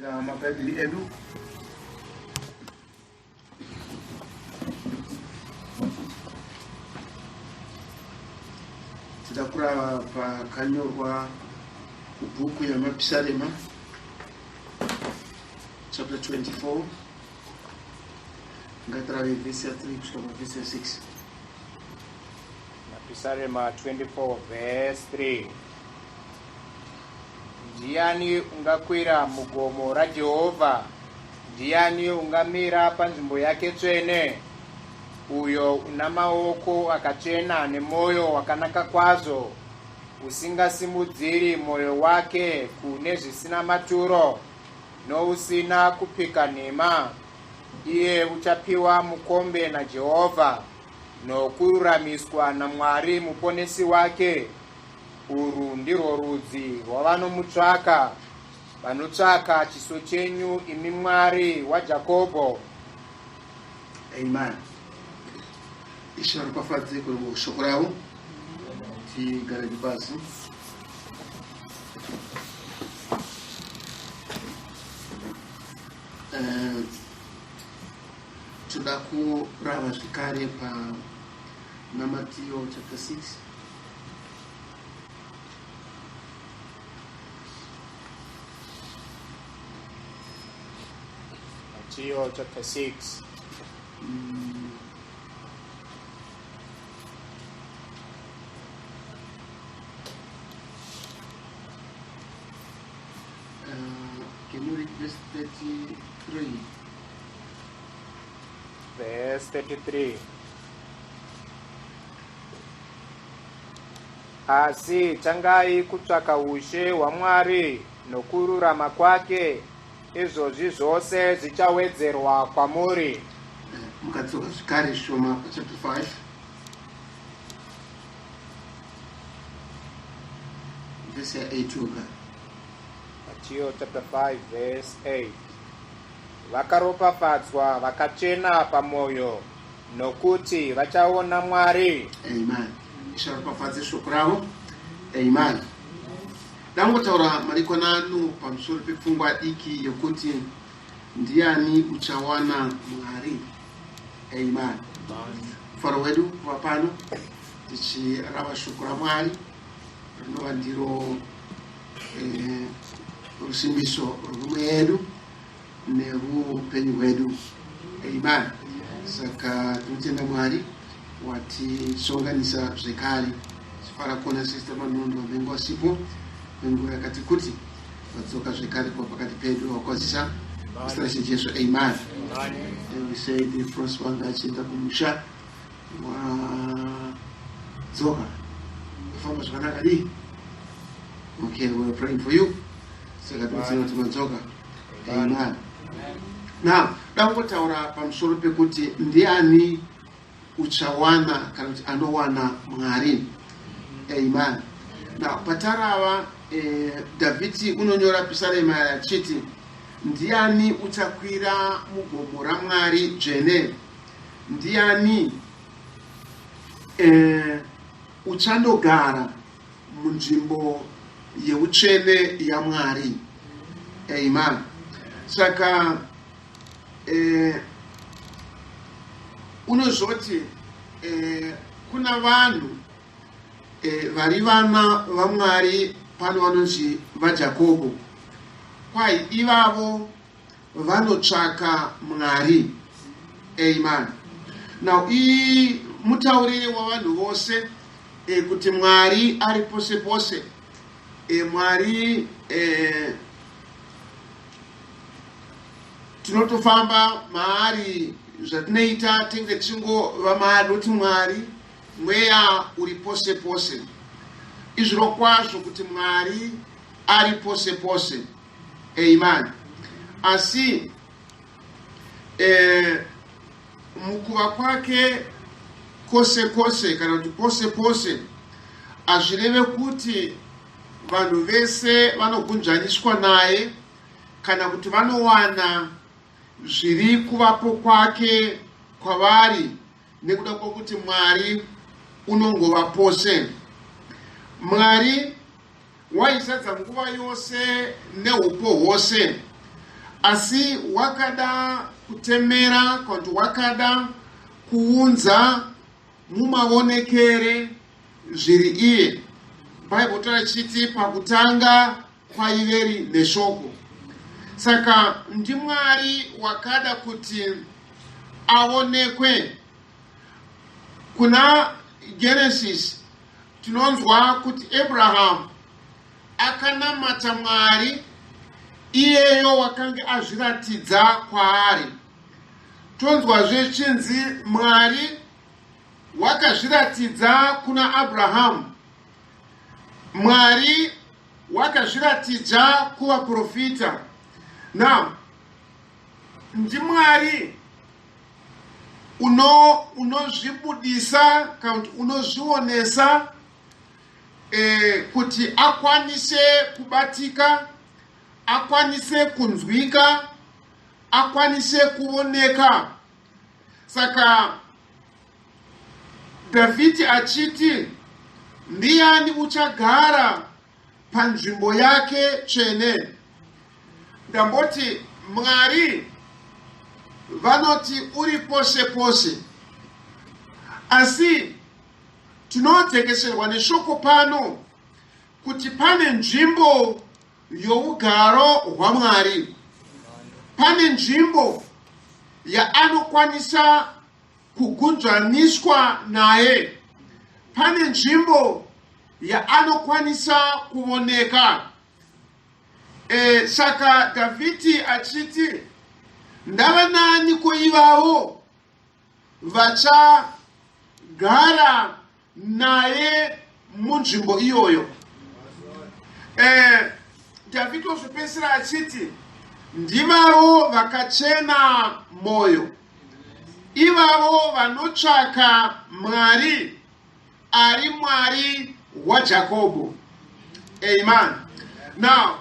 Mabhaibheri edu tida kurava pakanyorwa kubhuku yamapisarema chapter 24 ngatirave vhesi ya 3 kusvika pavhesi ya 6. Mapisarema 24 vhesi 3. Ndiani ungakwira mugomo raJehovha? Ndiani ungamira panzvimbo yake tsvene? Uyo una maoko akachena nemwoyo wakanaka kwazvo, usingasimudziri mwoyo wake kune zvisina maturo, nousina kupika nhema, iye uchapiwa mukombe naJehovha, nokururamiswa naMwari muponesi wake. Urwu ndirwo rudzi rwavanomutsvaka, vanotsvaka chiso chenyu, imi Mwari waJakobho. Amen. Ishe varopafadze kuri shoko ravo. Tigare pasi. Eh, toda kurava zvekare pa naMatiyo chapter 6. Matthew chapter 6. Can you read verse 33? Verse 33. Asi tangai kutsvaka ushe hwaMwari nokururama kwake, izvozvi zvose zvichawedzerwa kwamuri. Mukadzoka zvekare shoma pachapter 5 vhesi ya8 oga. Matthew chapter 5 verse 8. Vakaropafadzwa vakachena pamwoyo, nokuti vachaona Mwari. Amen. Ishe varopafadze shoko ravo. Amen. Dangotaura marikwanano pamusoro pepfungwa diki yokuti ndiani uchawana Mwari. Amen. Mufaro wedu kuva pano tichirava shoko raMwari rinova ndiro eh, rusimbiso rwemweya yedu neupenyu hwedu. Amen. Saka tinotenda Mwari watisonganisa zvekare. Tifara kuona Sister Manondo vamenge wasipo kwenguva yakati kuti vadzoka zvekare kuva pakati pedu vakwazisa muzita raShe Jesu. Amen. And we say the first one achienda kumusha wadzoka kufamba zvakanaka dii. Okay, we're praying for you. Saka tinotenda kuti madzoka. Amen. Now, dangotaura pamusoro pekuti ndiani uchawana kana kuti anowana Mwari. Amen. Now, patarava Dhavhidhi unonyora pisarema achiti ndiani uchakwira mugomo raMwari dzvene? Ndiani uchandogara munzvimbo yeutsvene yaMwari? Amen. Saka unozoti kuna vanhu vari vana vaMwari pano vanonzi vaJakobho, kwai ivavo vanotsvaka Mwari. Amen. Now mutaurire wavanhu vose kuti Mwari ari pose pose. Mwari tinotofamba maari, zvatinoita tenge tichingova maari, nokuti Mwari mweya uri pose pose. Izviro kwazvo kuti Mwari ari pose pose. Amen. Asi mukuva kwake kose kose kana kuti pose pose hazvireve kuti vanhu vese vanogunzvaniswa naye kana kuti vanowana zviri kuvapo kwake kwavari nekuda kwokuti Mwari unongova pose. Mwari waizadza nguva yose neupo hwose. Asi wakada kutemera kana kuti wakada kuunza mumavonekere zviri iye. Bible taura chiti pakutanga kwaiveri neshoko. Saka ndiMwari wakada kuti aonekwe. Kuna Genesis tinonzwa kuti Abraham akanamata Mwari iyeyo wakange azviratidza kwaari. Tonzwazve chinzi Mwari wakazviratidza kuna Abrahamu. Mwari wakazviratidza kuvaprofita. Now, ndiMwari unozvibudisa kana kuti unozvionesa kuti akwanise kubatika, akwanise kunzwika, akwanise kuoneka. Saka Dhavhidhi achiti, Ndiani uchagara panzvimbo yake tsvene? Ndamboti Mwari vanoti uri pose pose, asi tinodzekesherwa neshoko pano kuti pane nzvimbo yougaro hwaMwari, pane nzvimbo yaanokwanisa kugunzvaniswa naye, pane nzvimbo yaanokwanisa kuvoneka. Saka Dhavhidhi achiti, ndava nani ko ivavo vachagara naye munzvimbo iyoyo? Dhavhidhi ozopedzisira achiti, ndivavo vakachena mwoyo, ivavo vanotsvaka Mwari ari Mwari waJakobho. Amen. Now,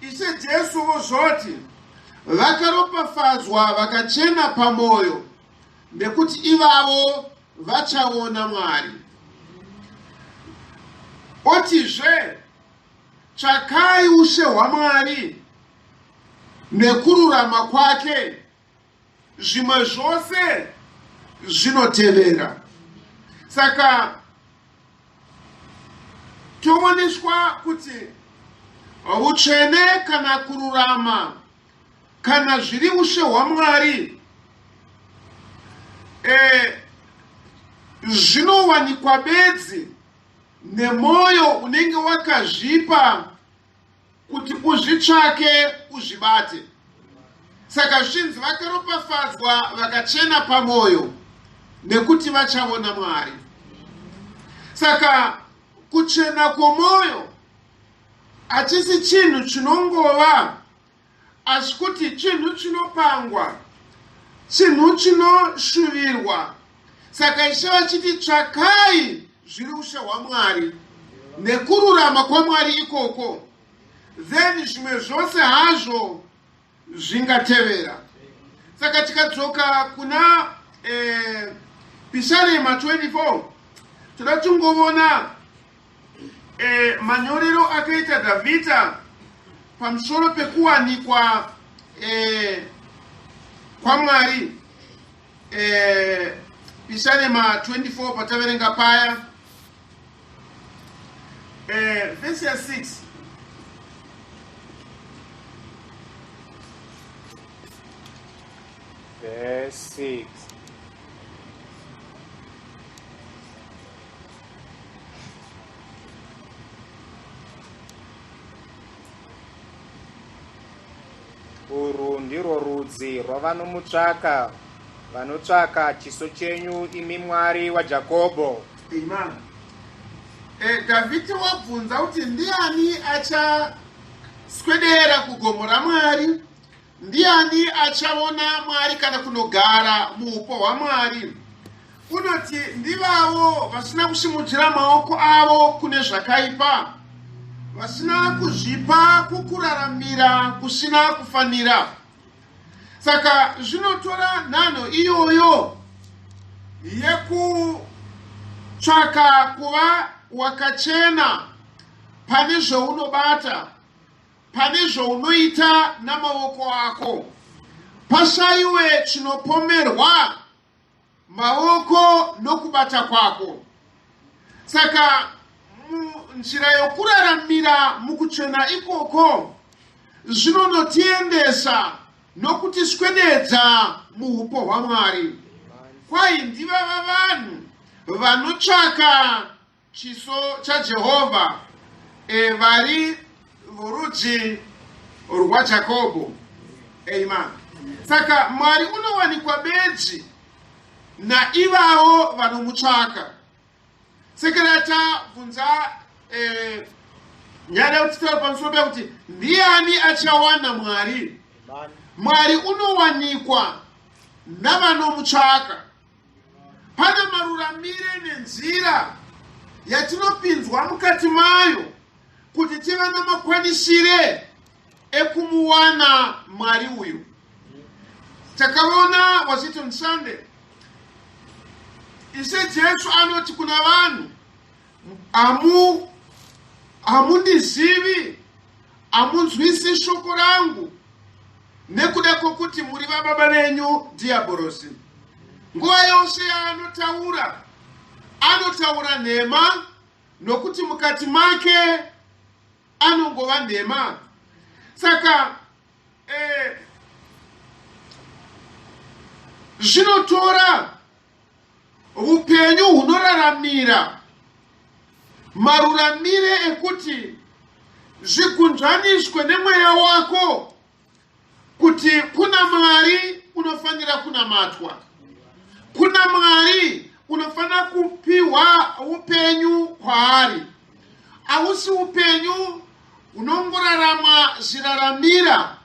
Ishe Jesu vozoti, vakaropafadzwa vakachena pamwoyo, nekuti ivavo vachaona Mwari. Otizve, tsvakai ushe hwaMwari nekururama kwake, zvimwe zvose zvinotevera. Saka tooneswa kuti utsvene kana kururama kana zviri ushe hwaMwari zvinowanikwa bedzi nemwoyo unenge wakazvipa kuti uzvitsvake uzvibate. Saka zvichinzi vakaropafadzwa vakachena pamwoyo nekuti vachaona Mwari. Saka kuchena kwomwoyo hachisi chinhu chinongova, asi kuti chinhu chinopangwa, chinhu chinoshuvirwa. Saka Ishe vachiti tsvakai zviri ushe hwaMwari nekururama kwaMwari ikoko, then zvimwe zvose hazvo zvingatevera. Saka tikadzoka kuna Pisarema 24, toda tingovona manyorero akaita Dhavhidha pamusoro pekuwanikwa kwaMwari. Pisarema 24 pataverenga paya, verse ya 6. Verse 6. Urwu ndirwo rudzi rwavanomutsvaka, vanotsvaka chiso chenyu, imi Mwari waJakobho. Amen. Dhavhidhi wabvunza kuti ndiani achaswedera kugomo raMwari? Ndiani achaona Mwari kana kunogara muupo hwaMwari? Unoti ndivavo vasina kusimudzira maoko avo kune zvakaipa, vasina kuzvipa kukuraramira kusina kufanira. Saka zvinotora nhanho iyoyo yekutsvaka kuva wakachena pane zvaunobata. pane zvaunoita namaoko ako, pashayiwe chinopomerwa maoko nokubata kwako. Saka munzira yokuraramira mukuchena ikoko zvinonotiendesa nokutiswededza muupo hwaMwari. Kwai ndivava vanhu vanotsvaka chiso chaJehovha, vari vorudzi rwaJakobho. Amen. Saka Mwari unowanikwa bedzi naivavo vanomutsvaka. Sekera tabvunza nyaya yekuti taura pamusoro pekuti ndiani achawana Mwari. Mwari unowanikwa navanomutsvaka. Pane maruramire nenzira yatinopinzwa mukati mayo kuti tive namakwanisire ekumuwana Mwari uyu. Takaona, was it on Sunday? Ishe Jesu anoti kuna vanhu, hamundizivi, hamunzwisi shoko rangu nekuda kwokuti muri vababa venyu Dhiyabhorosi. Nguva yose yaanotaura, anotaura nhema nokuti mukati make anongova nhema. Saka zvinotora upenyu hunoraramira maruramire ekuti zvigunzvaniswe nemweya wako kuti kuna Mwari unofanira kunamatwa, kuna Mwari unofanira kupiwa upenyu kwaari. Hausi upenyu hunongoraramwa zviraramira,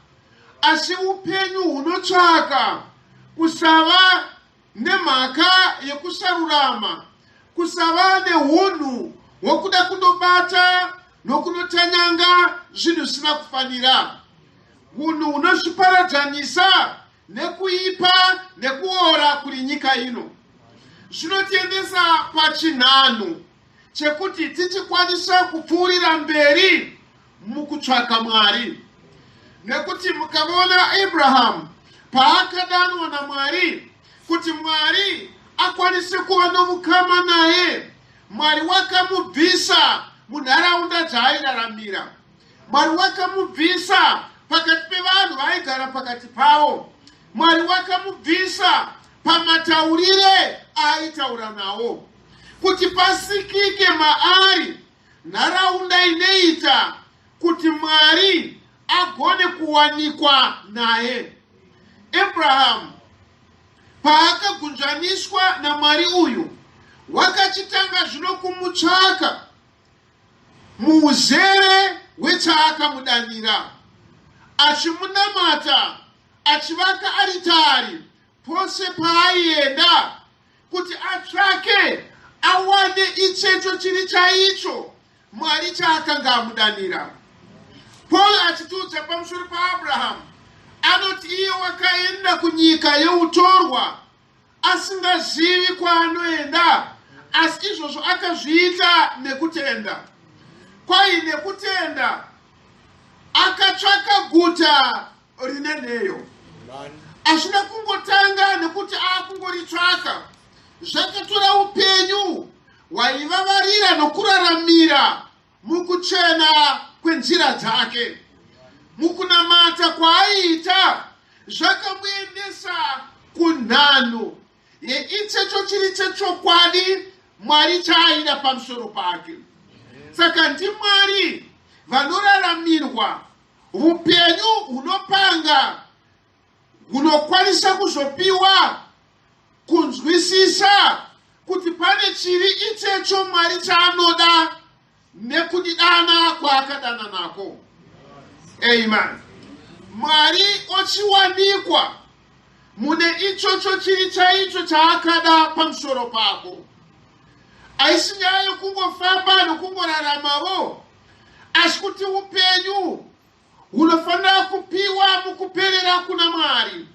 asi upenyu hunotsvaka kusava nemhaka yekusarurama, kusava nehunhu hwokuda kundobata nokunotanyanga zvinhu zvisina kufanira, hunhu hunozviparadzanisa nekuipa nekuora kuri nyika ino. Zvinotiendesa pachinhanho chekuti tichikwanisa kupfuurira mberi mukutsvaka Mwari. Nekuti mukavona Abrahamu paakadanwa naMwari kuti Mwari akwanise kuva novukama naye, Mwari wakamubvisa munharaunda dzaairaramira. Mwari wakamubvisa pakati pevanhu vaaigara pakati pavo. Mwari wakamubvisa pamataurire aaitaura nawo kuti pasikike maari nharaunda inoita kuti Mwari agone kuwanikwa naye. Abrahamu paakagunzvaniswa naMwari uyu, wakachitanga zvino kumutsvaka muuzere hwechaakamudanira, achimunamata, achivaka aritari pose paaienda kuti atsvake awane ichecho chiri chaicho Mwari chaakanga amudanira. Paul achitiudza pamusoro paAbrahamu anoti iye wakaenda kunyika yeutorwa asingazivi kwaanoenda, asi izvozvo akazviita nekutenda. Kwai nekutenda akatsvaka guta rine nheyo. Hazvina kungotanga nekuti akungoritsvaka, zvakatora upenyu hwaivavarira nokuraramira mukuchena kwenzira dzake. Mukunamata kwaaiita zvakamuendesa kunhanho yeichecho chiri chechokwadi Mwari chaaida pamusoro pake. Saka ndiMwari vanoraramirwa upenyu hunopanga hunokwanisa kuzopiwa kunzwisisa kuti pane chiri ichecho Mwari chaanoda nekudidana kwaakadana nako. Amen. Mwari ochiwanikwa mune ichocho chiri chaicho chaakada pamusoro pako. Haisi nyaya yokungofamba nokungoraramavo, asi kuti upenyu hunofanira kupiwa mukuperera kuna Mwari.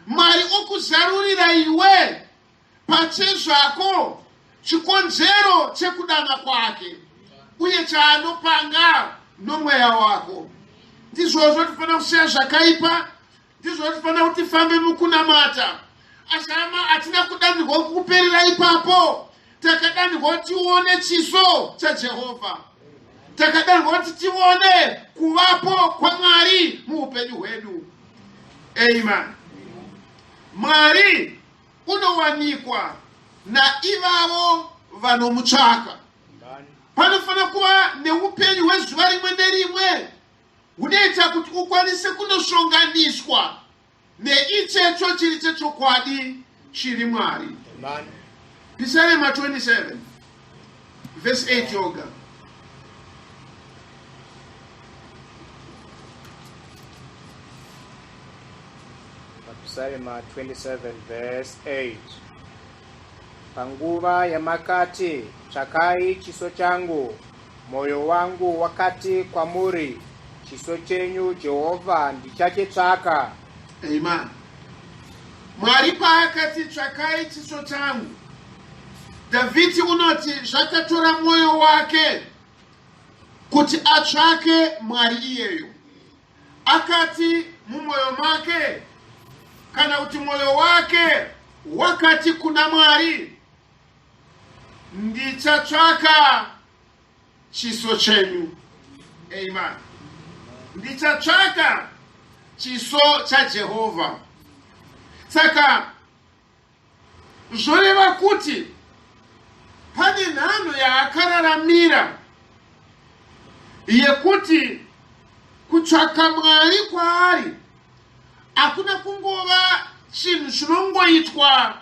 Mwari okuzarurira iwe pachezvako chikonzero chekudana kwake uye chaanopanga nomweya wako. Ndizvozvo tifanira kusiya zvakaipa, ndizvozvo tifanira kuti tifambe mukunamata. Asi hama, hatina kudanirwa kuperera ipapo. Takadanirwa kuti tione chiso chaJehovha. Takadanirwa kuti tione kuvapo kwaMwari muupenyu hwedu. Amen. Mwari unowanikwa naivavo vanomutsvaka. Panofanira kuva neupenyu hwezuva rimwe nerimwe hunoita kuti ukwanise kunosonganiswa neichecho chiri chechokwadi chiri Mwari. Pisarema 27 verse 8 yoga. Mapisarema 27 verse 8. Panguva yamakati, Tsvakai chiso changu, mwoyo wangu wakati kwamuri, Chiso chenyu, Jehovha, ndichachitsvaka. Amen. Mwari paakati tsvakai chiso changu, Dhavhidhi unoti zvakatora mwoyo wake kuti atsvake Mwari iyeyo. Akati mumwoyo make, kana kuti mwoyo wake wakati kuna Mwari, ndichatsvaka chiso chenyu. Amen. Ndichatsvaka chiso chaJehovha. Saka Zvoreva kuti pane nhanho yaakararamira yekuti kutsvaka Mwari kwaari hakuna kungova chinhu chinongoitwa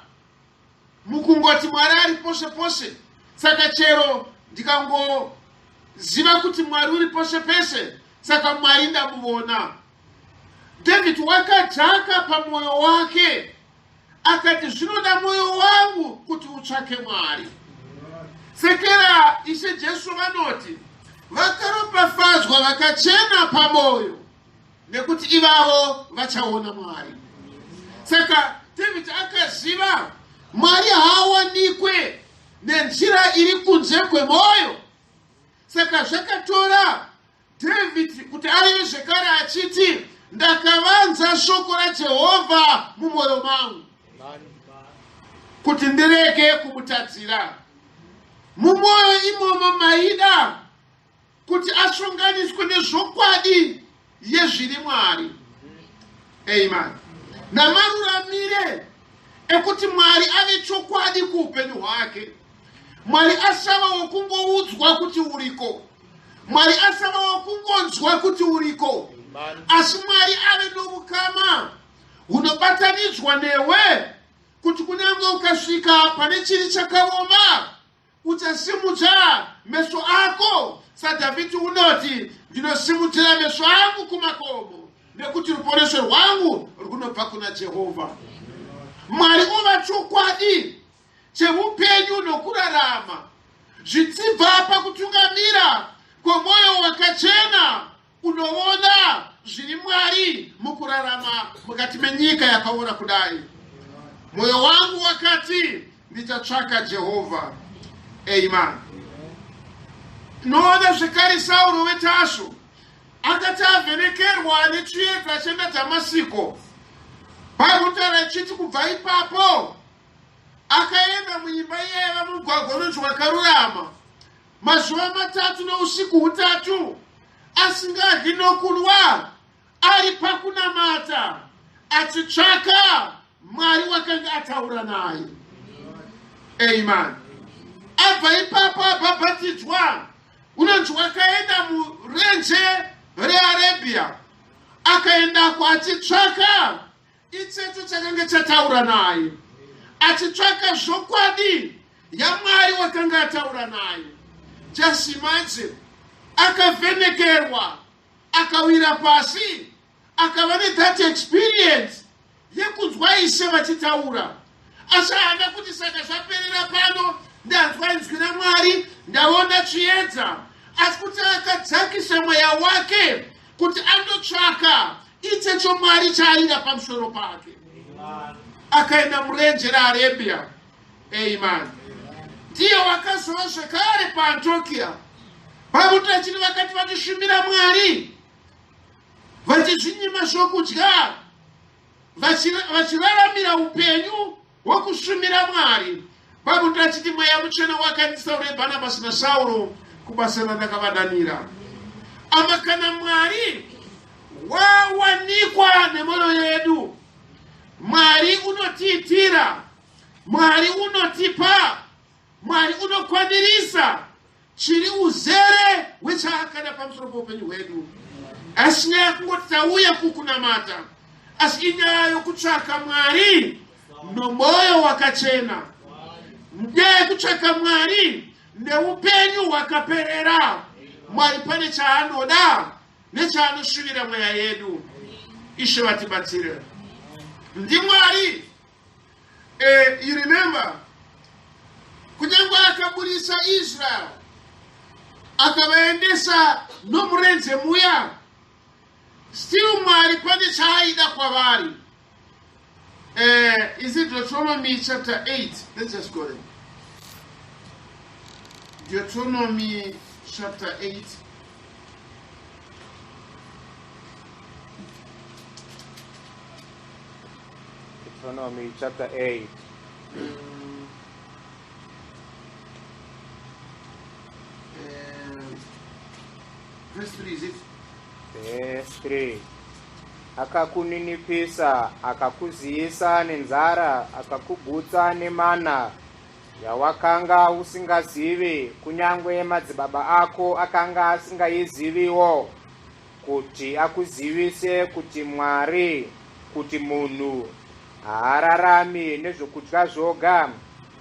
mukungoti Mwari ari pose pose. Saka chero ndikangoziva kuti Mwari uri pose pese, saka Mwari ndamuvona. David wakadzaka pamwoyo wake akati zvinoda mwoyo wangu kuti utsvake Mwari. Sekera Ishe Jesu vanoti vakaropafadzwa vakachena pamwoyo nekuti ivavo vachaona Mwari. Saka David akaziva Mwari haawanikwe nenzira iri kunze kwemwoyo. Saka zvakatora David kuti areve zvekare achiti, Ndakavanza shoko raJehovha mumwoyo mangu kuti ndirege kumutadzira. Mumwoyo imomo maida kuti asonganiswe nezvokwadi yezviri Mwari. Amen. Namaruramire ekuti Mwari ave chokwadi kuupenyu hwake. Mwari asava wokungoudzwa kuti uriko. Mwari asava wokungonzwa kuti uriko. Asi Mwari ave novukama hunobatanidzwa newe kuti kunyange ukasvika pane chiri chakaoma Uchasimudza meso ako saDhavhidhi unoti, Ndinosimudzira meso angu kumakomo, nekuti ruponeso rwangu runobva kuna Jehovha. Mwari ova chokwadi cheupenyu nokurarama, zvichibva pakutungamira kwomwoyo wakachena unoona zviri Mwari mukurarama mukati menyika yakaora kudai. Mwoyo wangu wakati ndichatsvaka Jehovha. Amen. Tinoona zvekare Sauro weTaso akati avhenekerwa nechiedza achienda Dhamasiko. Bhaibheri rinotaura ichiti kubva ipapo akaenda muimba iyaiva mumugwagwa unonzi wakarurama Mazuva matatu nousiku hutatu asingadyi nokunwa, ari pakunamata achitsvaka Mwari wakanga ataura naye. Amen. Abva ipapo abhabhatidzwa, unonzi wakaenda murenje reArabia, akaendako achitsvaka Ichecho chakanga chataura naye, achitsvaka zvokwadi yaMwari wakanga ataura naye. Just imagine, akavhenekerwa, akawira pasi, akava nethat experience yekunzwa Ishe vachitaura. Asi haana kuti saka zvaperera pano, ndanzwa inzwi raMwari, ndaona chiedza. Asi kuti akadzakisa mweya wake kuti andotsvaka ichecho Mwari chaaida pamusoro pake. Akaenda murenje reArabia. Amen. Ndiye wakazova zvekare paAntiokia. Bhaibheri rachiti vakati vachishumira Mwari. Vachizvinyima zvokudya, vachiraramira upenyu hwokushumira Mwari. Bhaibheri rachiti Mweya Mutsvene wakandisa Bhanabhasi naSauro kubasa randakavadanira. Ama kana Mwari wawanikwa nemwoyo yedu, Mwari unotiitira, Mwari unotipa, Mwari unokwanirisa chiri uzere hwechaakada pamusoro poupenyu hwedu. Asi nyaya yekungoti tauya kukunamata, asi inyaya yokutsvaka Mwari nomwoyo wakachena, nyaya yekutsvaka Mwari neupenyu hwakaperera. Mwari pane chaanoda nechaanoshuvira mweya yedu. Ishe vatibatsire. NdiMwari. You remember, kunyange akaburisa Israel akavaendesa nomurenje muya, still Mwari pane chaaida kwavari. Is it Deuteronomy chapter 8? Let's just go there. Deuteronomy chapter 8. Deuteronomy chapter 8. Verse 3, is it? Verse 3. Akakuninipisa, akakuziyisa nenzara, akakugutsa nemana yawakanga usingazivi, kunyange madzibaba ako akanga asingaiziviwo, kuti akuzivise kuti Mwari, kuti munhu haararami nezvokudya zvoga,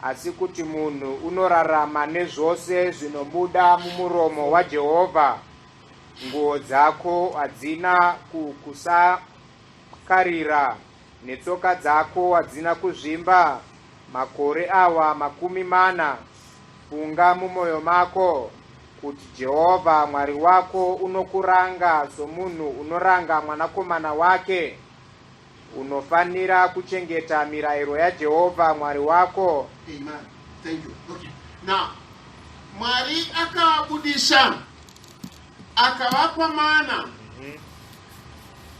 asi kuti munhu unorarama nezvose zvinobuda mumuromo waJehovha. Nguo dzako hadzina kukusakarira, netsoka dzako hadzina kuzvimba makore awa 40. Funga mumwoyo mako kuti Jehovha Mwari wako unokuranga somunhu unoranga mwanakomana wake. Unofanira kuchengeta mirayiro yaJehovha Mwari wako. Amen. Thank you. Okay. Now, Mwari akavabudisa akavapa mana.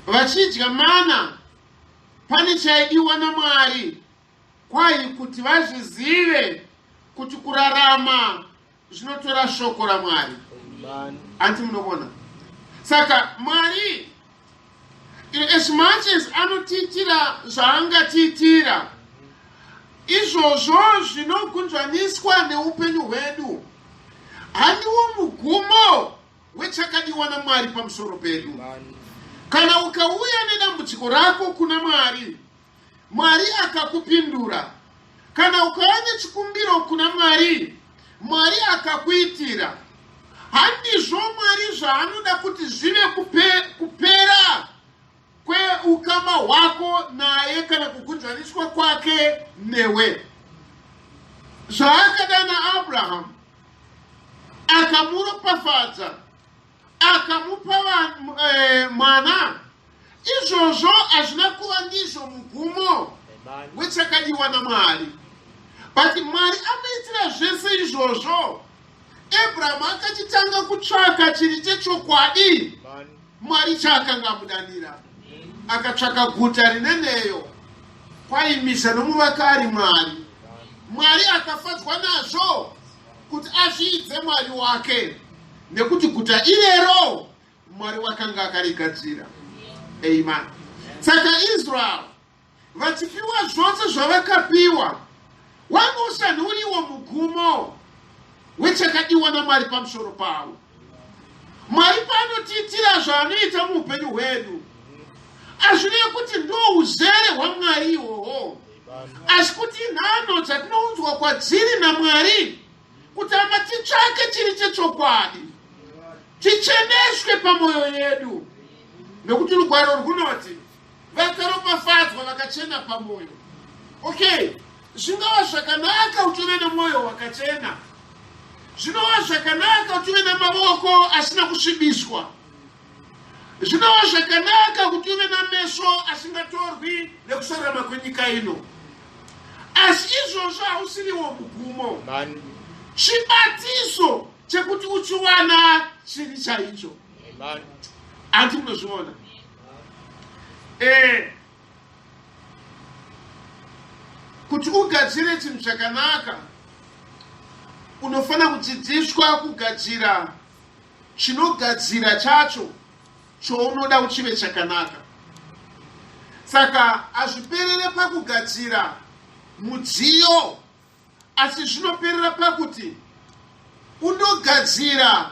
Vachidya mana, pane chaidiwa naMwari kwai kuti vazvizive kuti kurarama zvinotora shoko raMwari. Anti munovona? Saka Mwari, as much as anotiitira zvaangatiitira, izvozvo zvinogunzvaniswa neupenyu hwedu, handiwo mugumo wechakadiwa naMwari pamusoro pedu. Kana ukauya nedambudziko rako kuna Mwari, Mwari akakupindura. Kana ukauya nechikumbiro kuna Mwari, Mwari akakuitira. Handizvo Mwari zvaanoda kuti zvive kupera kweukama hwako naye kana kugunzvaniswa kwake newe. Zvaakada naAbrahamu, akamuropafadza, akamupa mwana, izvozvo hazvina kuva ndizvo mugumo wechakadiwa naMwari. But Mwari amuitira zvese izvozvo, Abrahamu akachitanga kutsvaka chiri chechokwadi Mwari chaakanga amudanira. Akatsvaka guta rine nheyo, kwaimisa nomuvaka ari Mwari. Mwari akafadzwa nazvo kuti azviidze Mwari wake, nekuti guta irero Mwari wakanga akarigadzira. Amen. Saka Israel vachipiwa zvose zvavakapiwa, wanga usani uriwo mugumo wechakadiwa naMwari pamusoro pavo. Mwari paanotiitira zvaanoita muupenyu hwedu, hazvirevi kuti ndo uzere hwaMwari ihwohwo, asi kuti inhano dzatinounzwa kwadziri naMwari kuti ama titsvake chiri chechokwadi, ticheneswe pamwoyo yedu, nekuti rugwaro rwunoti vakaropafadzwa vakachena pamwoyo. Okay, zvingava zvakanaka kuti uve nemwoyo wakachena, zvinova zvakanaka kuti uve namavoko asina kusvibiswa, zvinova zvakanaka kuti uve nameso asingatorwi nekusarama kwenyika ino, asi izvozvo hausiriwo mugumo. Chibatiso chekuti uchiwana chiri chaicho. Hanti munozviona? Kuti ugadzire chinhu chakanaka, unofanira kudzidziswa kugadzira chinogadzira chacho chounoda kuti chive chakanaka. Saka hazviperere pakugadzira mudziyo, asi zvinoperera pakuti unogadzira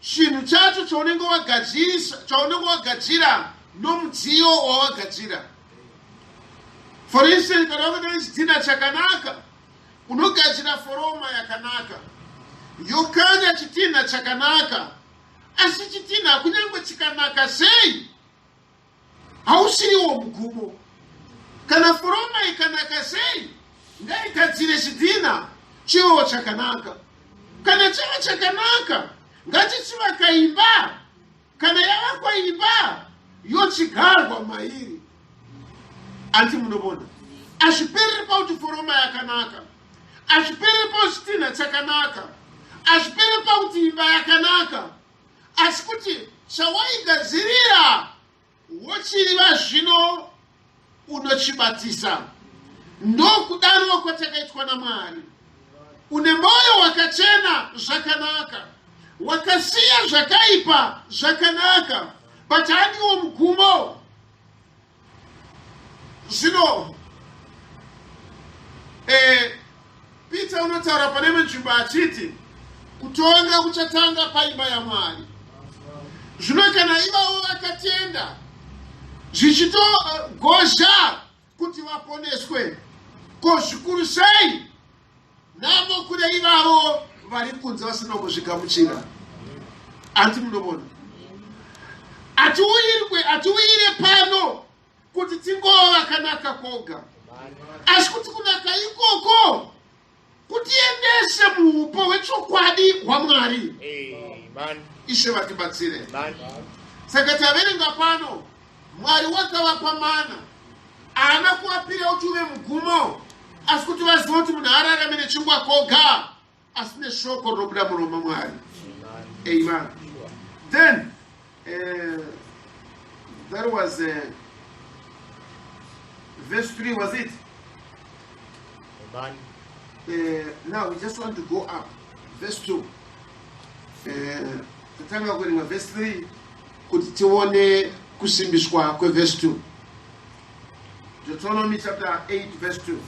chinhu chacho chaunenge wagadzirisa, chaunenge wagadzira nomudziyo wawagadzira. For instance, kana wanga nechidhina chakanaka, unogadzira foroma yakanaka, yokanya chitinha chakanaka. Asi chitinha kunyange chikanaka sei, hausiriwo mugumo. Kana foroma ikanaka sei, ngaigadzire chidhina chivewo chakanaka. Kana chava chakanaka, ngatichivaka imba. Kana yavakwa imba, yochigarwa mairi. Anti munovona, hazvipereri pakuti foroma yakanaka, hazvipereri pakuti chitinha chakanaka, hazvipereri pakuti imba yakanaka, asi kuti chawaigadzirira wochiriva zvino unochibatisa. Ndokudaro kwatakaitwa naMwari. Une mwoyo wakachena zvakanaka, wakasiya zvakaipa zvakanaka, but handiwo mugumo. Zvino Peter unotaura pane imwe nzvimbo achiti kutonga kuchatanga paimba yaMwari. Zvino kana ivavo vakatenda zvichitogozha kuti vaponeswe, ko zvikuru sei nhamo kune ivavo vari kunze vasina kuzvigamuchira? Anti munovona, atiuyirwe atiuyire pano kuti tingova vakanaka koga, asi kuti kunaka ikoko kutiendese muupo hwechokwadi hwaMwari. Ishe vatibatsire. Saka taverenga pano, Mwari wakavapa mana, haana kuvapira kuti uve mugumo, asi kuti vazive kuti munhu ararame nechingwa koga, asi neshoko rinobuda muromo maMwari. Amen. Then that was verse 3, was it? Amen. Now we just want to go up verse 2. Tatanga kuverenga verse 3 kuti tione kusimbiswa kweverse 2. Deuteronomy chapter 8 verse 2.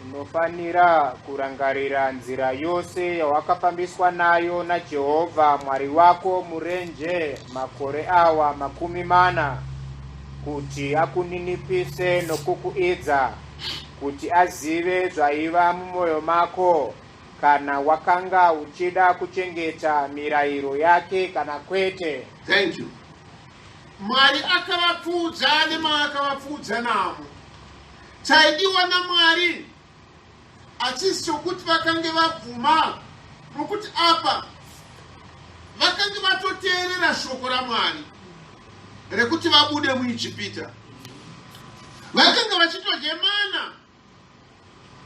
Unofanira kurangarira nzira yose yawakafambiswa nayo naJehovha Mwari wako murenje makore awa 40, kuti akuninipise nokukuidza, kuti azive zvaiva mumwoyo mako, kana wakanga uchida kuchengeta mirayiro yake kana kwete. Thank you. Mwari akavapfuudza nemaakavapfuudza namo. Chaidiwa naMwari hachisi chokuti vakange vabvuma, nokuti apa vakange vatoteerera shoko raMwari rekuti vabude muIjipita. Vakanga vachitodya mana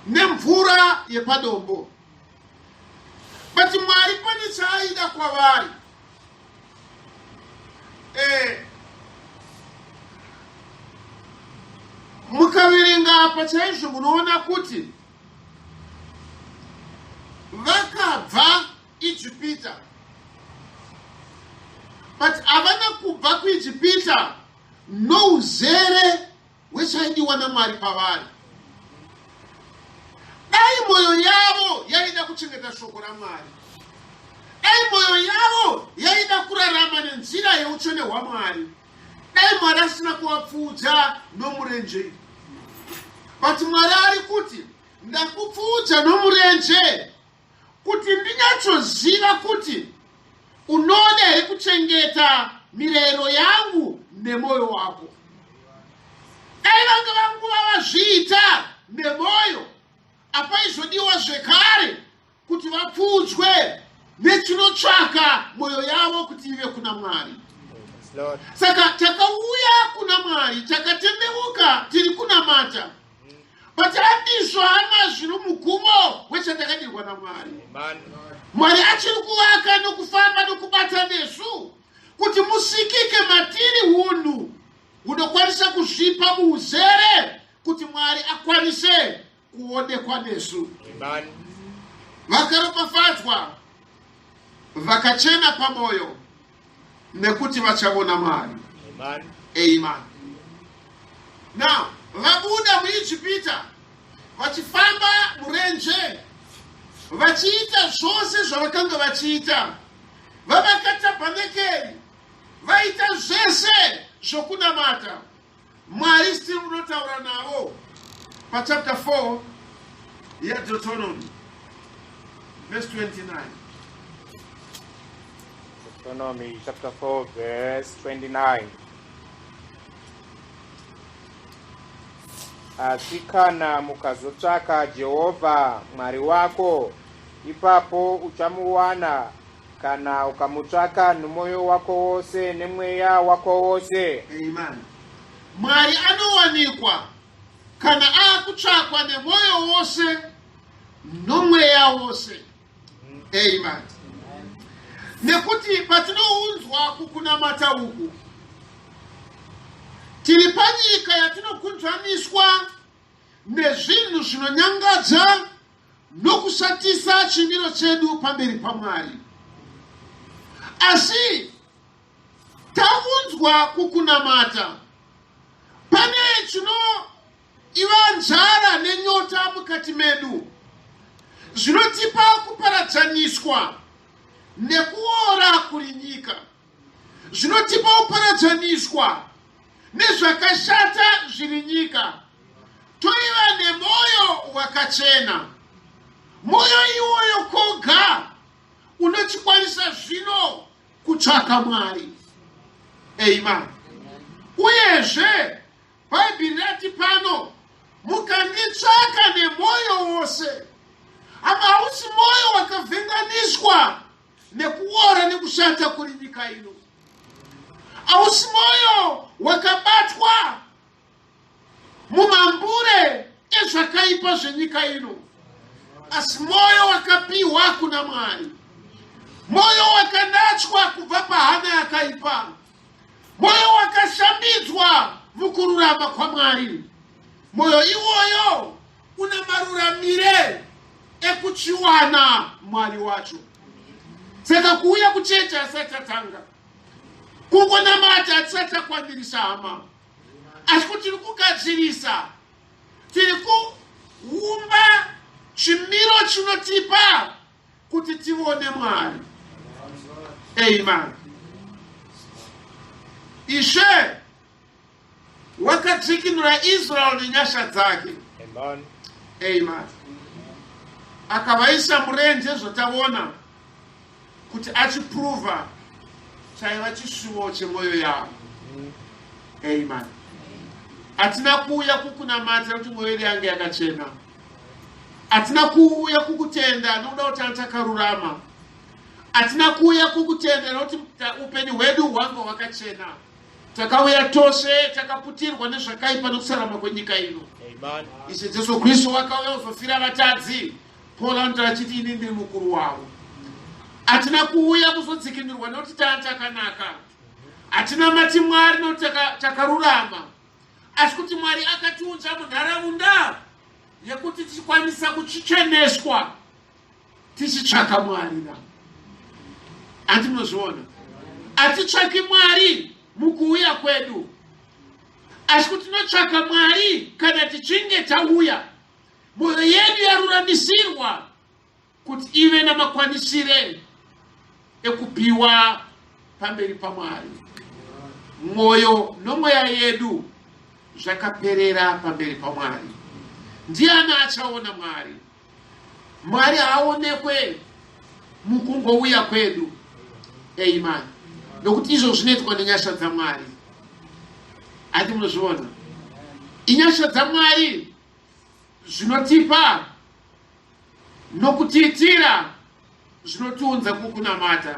nemvura yepadombo, but Mwari pane chaaida kwavari. Mukaverenga apa chaizvo munoona kuti vakabva Ijipita, but havana kubva kuIjipita nouzere hwechaidiwa naMwari pavari. Dai mwoyo yavo yaida kuchengeta shoko raMwari, dai mwoyo yavo yaida kurarama nenzira yeutsvene hwaMwari, dai Mwari asina kuvapfuudza nomurenje. But Mwari ari kuti ndakupfuudza nomurenje kuti ndinyatsoziva kuti unoda here kuchengeta mirayiro yangu nemwoyo wako. Dai vanga vanguva vazviita nemwoyo, apaizodiwa zvekare kuti vapfuudzwe nechinotsvaka mwoyo yavo kuti ive kuna Mwari. Saka takauya kuna Mwari, takatendeuka, tiri kunamata, but handizvo hama zviri mugumo wechatakadirwa naMwari. Mwari achiri kuvaka nokufamba nokubata nesu kuti musikike matiri hunhu hunokwanisa kuzvipa muuzere kuti Mwari akwanise. kuonekwa nesu. Vakaropafadzwa vakachena pamwoyo, nekuti vachaona Mwari. Amen. Now vabuda muIjipita vachifamba murenje, vachiita zvose zvavakanga vachiita, vavaka tabhanekeri, vaita zvese zvokunamata, Mwari still unotaura navo pachapter 4 yaDeuteronomy, verse 29. Deuteronomy chapter 4, verse 29. Asi kana mukazotsvaka Jehovha Mwari wako, ipapo uchamuwana, kana ukamutsvaka nomwoyo wako wose nemweya wako wose. Amen. Mwari anowanikwa kana akutsvakwa nemwoyo wose nomweya wose. Amen. Nekuti patinounzwa kukunamata uku, tiri panyika yatinokunzvaniswa nezvinhu zvinonyangadza nokushatisa chimiro chedu pamberi paMwari. Asi taunzwa kukunamata, pane chinoiva nzara nenyota mukati medu zvinotipa kuparadzaniswa nekuora kuri nyika, zvinotipa kuparadzaniswa nezvakashata zviri nyika, toiva nemwoyo wakachena. Mwoyo iwoyo koga unochikwanisa zvino kutsvaka Mwari. Amen. Uyezve Bhaibheri rati pano, mukanditsvaka nemwoyo wose. Ama hausi mwoyo wakavhenganiswa nekuora nekushata kuri nyika ino. Hausi mwoyo wakabatwa mumambure ezvakaipa zvenyika ino, asi mwoyo wakapiwa kuna Mwari, mwoyo wakanatswa kubva pahana yakaipa, mwoyo wakashambidzwa mukururama kwaMwari. Mwoyo iwoyo una maruramire ekuchiwana Mwari wacho. Saka kuuya kuchechi asati atanga kungonamata, hatisati takwanirisa, hama, asi kuti tiri kugadzirisa, tiri kuumba chimiro chinotipa kuti tivone Mwari. Amen. Ishe wakadzikinura Israel nenyasha dzake. Amen. Amen. Akavaisa murenje, zvataona kuti achiprova chaiva chishuwo chemwoyo yavo. Amen. Hatina kuuya kukunamata nekuti mwoyo yedu yange yakachena. Hatina kuuya kukutenda nokuda kuti tanga takarurama. Hatina kuuya kukutenda nokuti upenyu hwedu hwanga hwakachena. Takauya tose takaputirwa nezvakaipa nokusarama kwenyika ino. Ishe Jesu Kristu wakauya kuzofira vatadzi. Paul anotaura achiti, ini ndiri mukuru wavo. Hatina kuuya kuzodzikinurwa nokuti taa takanaka. Hatina mati Mwari nokuti takarurama, asi kuti Mwari akatiunza munharaunda yekuti tichikwanisa kuchicheneswa tichitsvaka Mwari. Na handi munozviona, hatitsvaki Mwari mukuuya kwedu, asi kuti tinotsvaka Mwari kana tichinge tauya, mwoyo yedu yaruramisirwa kuti ive namakwanisire ekupiwa pamberi paMwari. Mwoyo nomweya yedu zvakaperera pamberi paMwari. Ndiani achaona Mwari? Mwari haaonekwe mukungouya kwedu. Amen. Nokuti izvo zvinoitwa nenyasha dzaMwari. Hati munozviona, inyasha dzaMwari zvinotipa nokutiitira zvinotiunza kukunamata.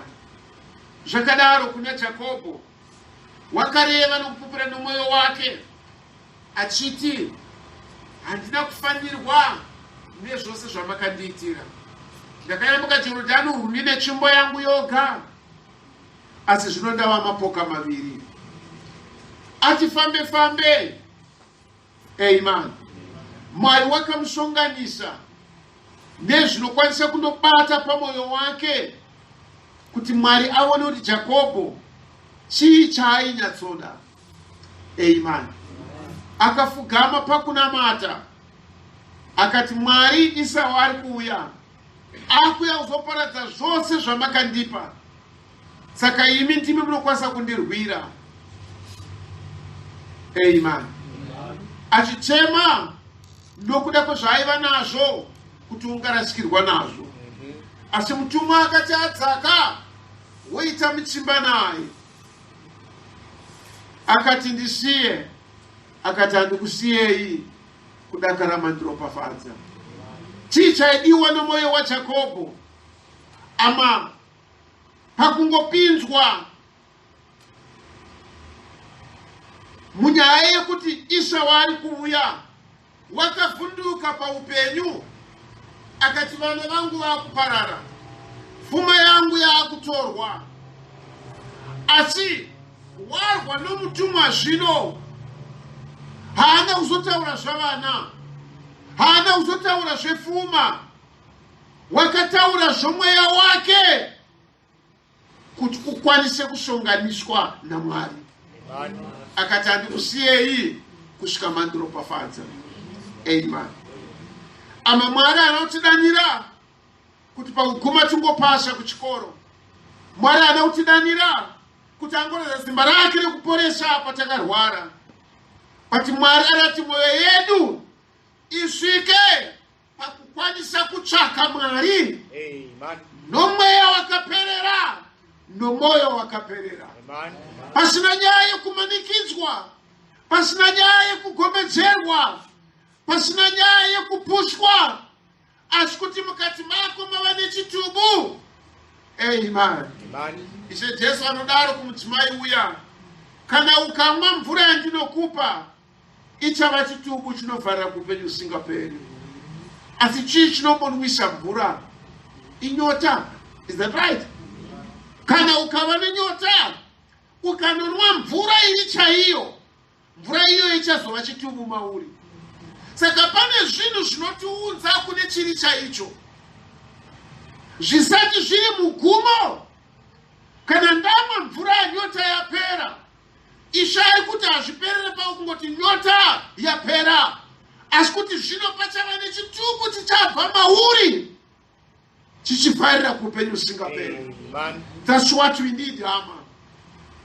Zvakadaro kuna Jakobho, wakareva nokupupura nomwoyo wake achiti, handina kufanirwa nezvose zvamakandiitira. Ndakayambuka Jorodhani urwu ndine tsvimbo yangu yoga, asi zvino ndava mapoka maviri. Ati fambe fambe. Amen. Mwari wakamusonganisa nezvinokwanisa kundobata pamwoyo wake kuti Mwari aone kuti Jakobho chii chaainyatsoda. Amen. Akafugama pakunamata akati, Mwari, Isau ari kuuya, akuya kuzoparadza zvose zvamakandipa, saka imi ndimi munokwanisa kundirwira. Amen. Achichema nokuda kwezvaaiva nazvo kuti ungarasikirwa nazvo, asi mutumwa akati adzaka woita mitsimba naye, akati ndisiye, akati handikusiyei kudakara mandiropafadza. Chii chaidiwa nomwoyo waJakobho? Ama pakungopinzwa munyaya yekuti Isau ari kuuya, wakavhunduka paupenyu akati vana vangu vakuparara, pfuma yangu yaakutorwa. Asi warwa nomutumwa zvino, haana kuzotaura zvavana, haana kuzotaura zvepfuma, wakataura zvomweya wake kuti ukwanise kusonganiswa naMwari. Akati handikusiyei kusvika mandiropafadza. Amen. Ama Mwari anotidanira kuti pakuguma tingopasha kuchikoro. Mwari haana kutidanira kuti angoratidza simba rake rekuporesa patakarwara, but Mwari arati mwoyo yedu isvike pakukwanisa kutsvaka Mwari nomweya wakaperera nomwoyo wakaperera, pasina nyaya yekumanikidzwa, pasina nyaya yekugomedzerwa, pasina nyaya yekupushwa, asi kuti mukati mako mava nechitubu. Amen. Ishe Jesu anodaro kumudzimai uya, kana ukamwa mvura yandinokupa ichava chitubu chinovharira kuupenyu husingaperi. Asi chii chinombonwisa mvura? Inyota. Is that right? Kana ukava nenyota, ukanonwa mvura iri chaiyo, mvura iyoyo ichazova chitubu mauri. Saka pane zvinhu zvinotiunza kune chiri chaicho zvisati zviri mugumo. Kana ndamwa mvura yanyota yapera, Ishe ari kuti hazviperere pakungoti nyota yapera, asi kuti zvino pachava nechitubu chichabva mauri chichivharira kuupenyu husingaperi. That's what we need, hama.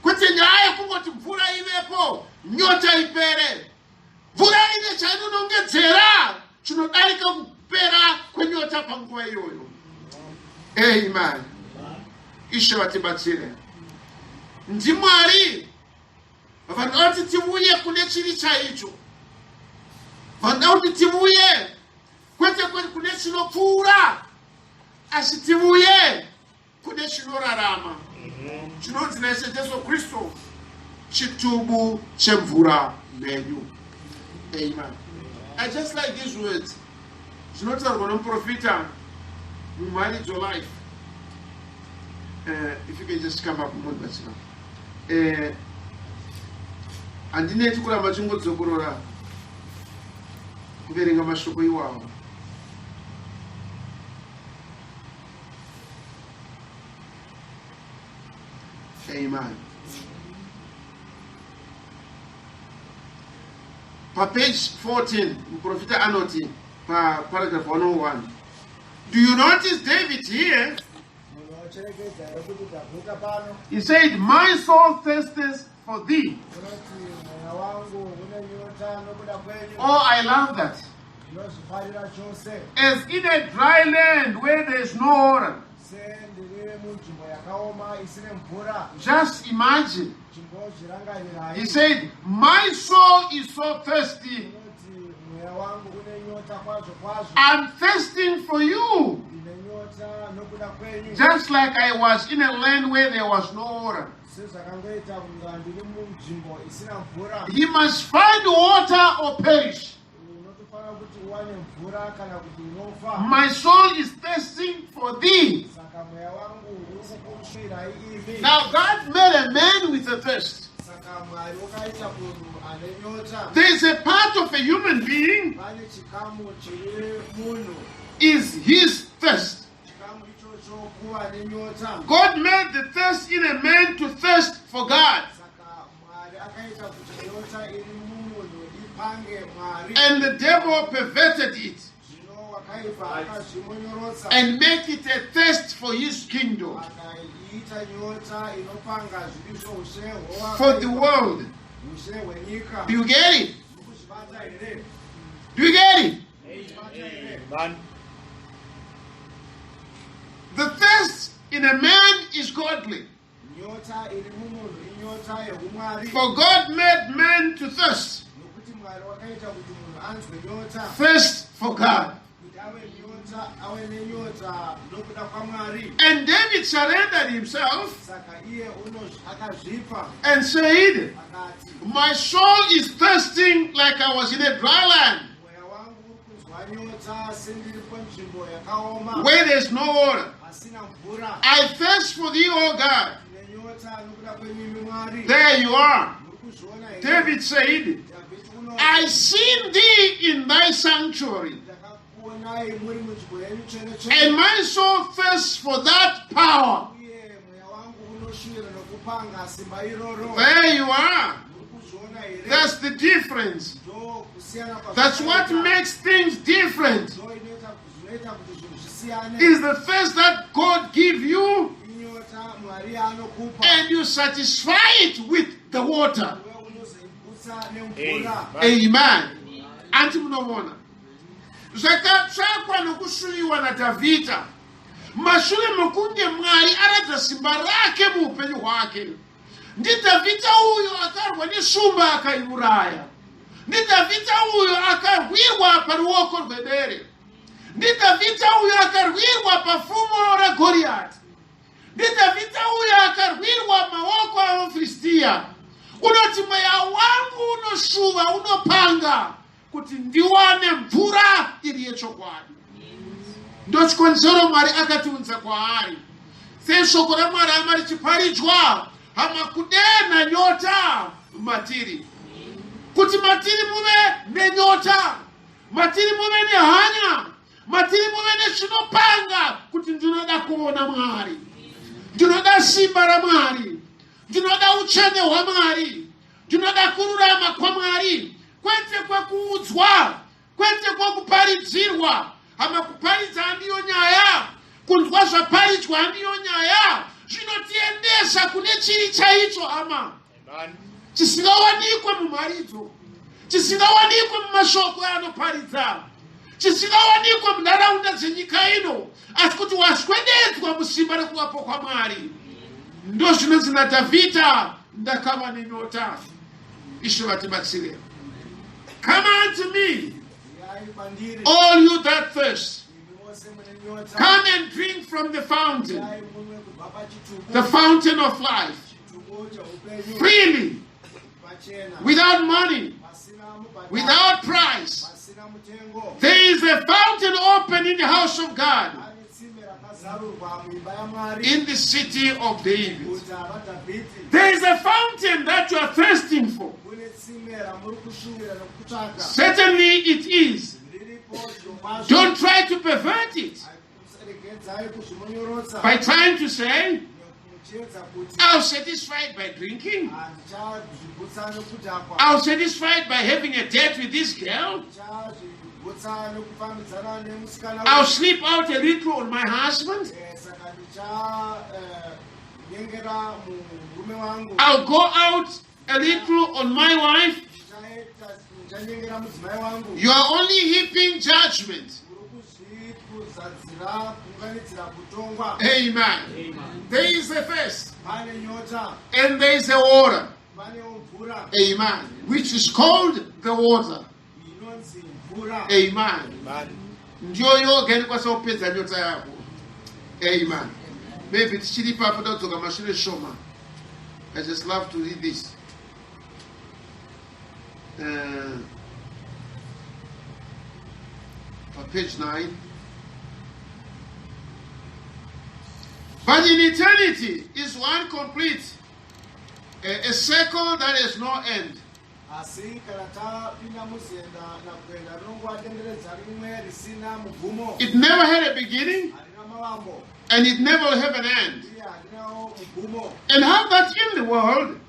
Kwete nyaya yekungoti mvura ivepo nyota ipere. Mvura ine chainonongedzera chinodarika kupera kwenyota panguva iyoyo. Amen. Ishe vatibatsire. NdiMwari vanoda kuti tivuye kune chiri chaicho, vanoda kuti tivuye kwete kune chinopfuura, asi tivuye kune chinorarama chinonzi naIshe Jesu Kristu chitubu chemvura mhenyu. Amen. I just like these words zvinotaurwa nomuprofita mumharidzo life. If you can just come up mundibatsira. Handineti kuramba chingodzokorora kuverenga mashoko iwawo. Amen. Papage 14, muprofita anoti paparagraph 101. Do you notice David here? Munocherekedza here kuti Dhavhidha pano? He said, My soul thirsteth for thee. Unoti mweya wangu une nyota nokuda kwenyu. Oh, I love that. Ndinozvifarira chose. As in a dry land where there is no water. Sendiri munzvimbo yakaoma isine mvura. Just imagine. Chimbozvirangarirai. He said, My soul is so thirsty. Unoti mweya wangu une nyota kwazvo kwazvo. I'm thirsting for you. Ndine nyota nokuda kwenyu. Just like I was in a land where there was no water. Sezvakangoita kunga ndiri munzvimbo isina mvura. He must find water or perish. Unotofanira kuti uwane mvura kana kuti unofa. My soul is thirsting for thee. Saka mweya wangu uri kukushuvirai imi. Now God made a man with a thirst. Saka Saka Mwari wakaita munhu ane nyota. There is a part of a human being Pane chikamu chiri munhu. Is his thirst. Chikamu ichocho kuva nenyota. God made the thirst in a man to thirst for God. Saka Mwari akaita kuti nyota iri mumunhu ipange Mwari. And the devil perverted it Zvino wakaipa akazvimonyorotsa and make it a thirst for his kingdom, akaiita nyota inopanga zviri zvoushe for the world. Ushe hwenyika. Do you get it? Mukuzvibata here? Do you get it? Mukuzvibata here? Amen. The thirst in a man is godly. Nyota iri mumunhu inyota yeumwari. For God made man to thirst. Nokuti Mwari wakaita kuti munhu anzwe nyota. Thirst for God. Kuti ave nyota ave nenyota nokuda kwaMwari. And David surrendered himself Saka iye akazvipa and said, akati, "My soul is thirsting like I was in a dry land "Mweya wangu uri kunzwa nyota sendiri panzvimbo yakaoma where there's no water. pasina mvura. I thirst for thee, O God." Ndine nyota nokuda kwenyu Mwari." There you are. Muri kuzviona here? David said, Dhavhidhi unoti, "I seen thee in thy sanctuary, "Ndakakuonai muri munzvimbo yenyu tsvene tsvene and my soul thirsts for that power." Uye mweya wangu unoshuvira nokupanga simba iroro." There you are. Muri kuzviona here? That's the difference. Ndo kusiyana That's what kwazvakaita. makes things different. Ndo zvinoita kuti zvinhu zvisiyane. Is the thirst that God give you Inyota Mwari yaanokupa and you satisfy it with the water. iwe unozoigutsa nemvura. Amen. Anti munoona zvakatsvakwa nokushuviwa naDhavhidha mashure mekunge Mwari aratidza simba rake muupenyu hwake. NdiDhavhidha uyo akarwa neshumba akaiuraya. NdiDhavhidha uyo akarwirwa paruoko rwebere. NdiDhavhidha uyo akarwirwa pafumo raGoriyati. NdiDhavhidha uyo akarwirwa maoko avaFiristiya. Unoti, "Mweya wangu unoshuva, unopanga kuti ndiwane mvura iri yechokwadi." Ndochikonzero Mwari akatiunza kwaari. Seshoko raMwari, hama, richiparidzwa, hama, kudenha nyota matiri, kuti matiri muve nenyota, matiri muve nehanya, matiri muve nechinopanga kuti ndinoda kuona Mwari, ndinoda simba raMwari, ndinoda uchene hwaMwari, ndinoda kururama kwaMwari, kwete kwekuudzwa, kwete kwekuparidzirwa. Hama, kuparidza handiyo nyaya, kunzwa zvaparidzwa handiyo nyaya. Zvinotiendesa kune chiri chaicho, hama, Amen. chisingawanikwe mumharidzo, chisingawanikwe mumashoko anoparidza, chisingawanikwe munharaunda dzenyika ino, asi kuti waswededzwa musimba rekuvapo kwaMwari. Ndo zvinonzi naDhavhidha, "Ndakava nenyota." Ishe vatibatsire. Come unto me, Uyai kwandiri all you that thirst. Imi mose mune nyota. Come and drink from the fountain, Uyai munwe kubva pachitubu, the fountain of life, chitubu cheupenyu, freely, pachena, without money, pasina mubhadharo, without price. Pasina mutengo. There is a fountain open in the house of God, Pane tsime rakazarurwa muimba yaMwari, in the city of David. Guta raDhavhidhi. There is a fountain that you are thirsting for. Kune tsime ramuri kushuvira nokutsvaka. Certainly it is. Riripo zvirokwazvo. Don't try to pervert it Regedzai kuzvimonyorotsa by trying to say, muchiedza kuti, "I'll satisfy it by drinking. "Handichazvigutsa nokudhakwa. I'll satisfy it by having a date with this girl. Ndichazvigutsa nokufambidzana nemusikana I'll uyu. sleep out a little on my husband. Saka ndichanyengera murume wangu. I'll go out a little on my wife." Ndichanyengera mudzimai wangu." You are only heaping judgment. Uri kuzvikuzadzira kuunganidzira kutongwa. Amen. There is a thirst Pane nyota and there is a water. Panewo mvura. Amen. Which is called the water. Inonzi mvura. Amen. Amen. Ndiyo yoga inokwanisa kupedza nyota yako. Amen. Maybe tichiri ipapo, tadzoka mashure shoma. I just love to read this. Page 9. But in eternity is one complete. A circle that has no end. Asi kana tapinda muzienda nakuenda rinongova denderedza rimwe risina mugumo. It never had a beginning Harina mavambo and it never will have an end. Uye harinawo mugumo. And how that in the world,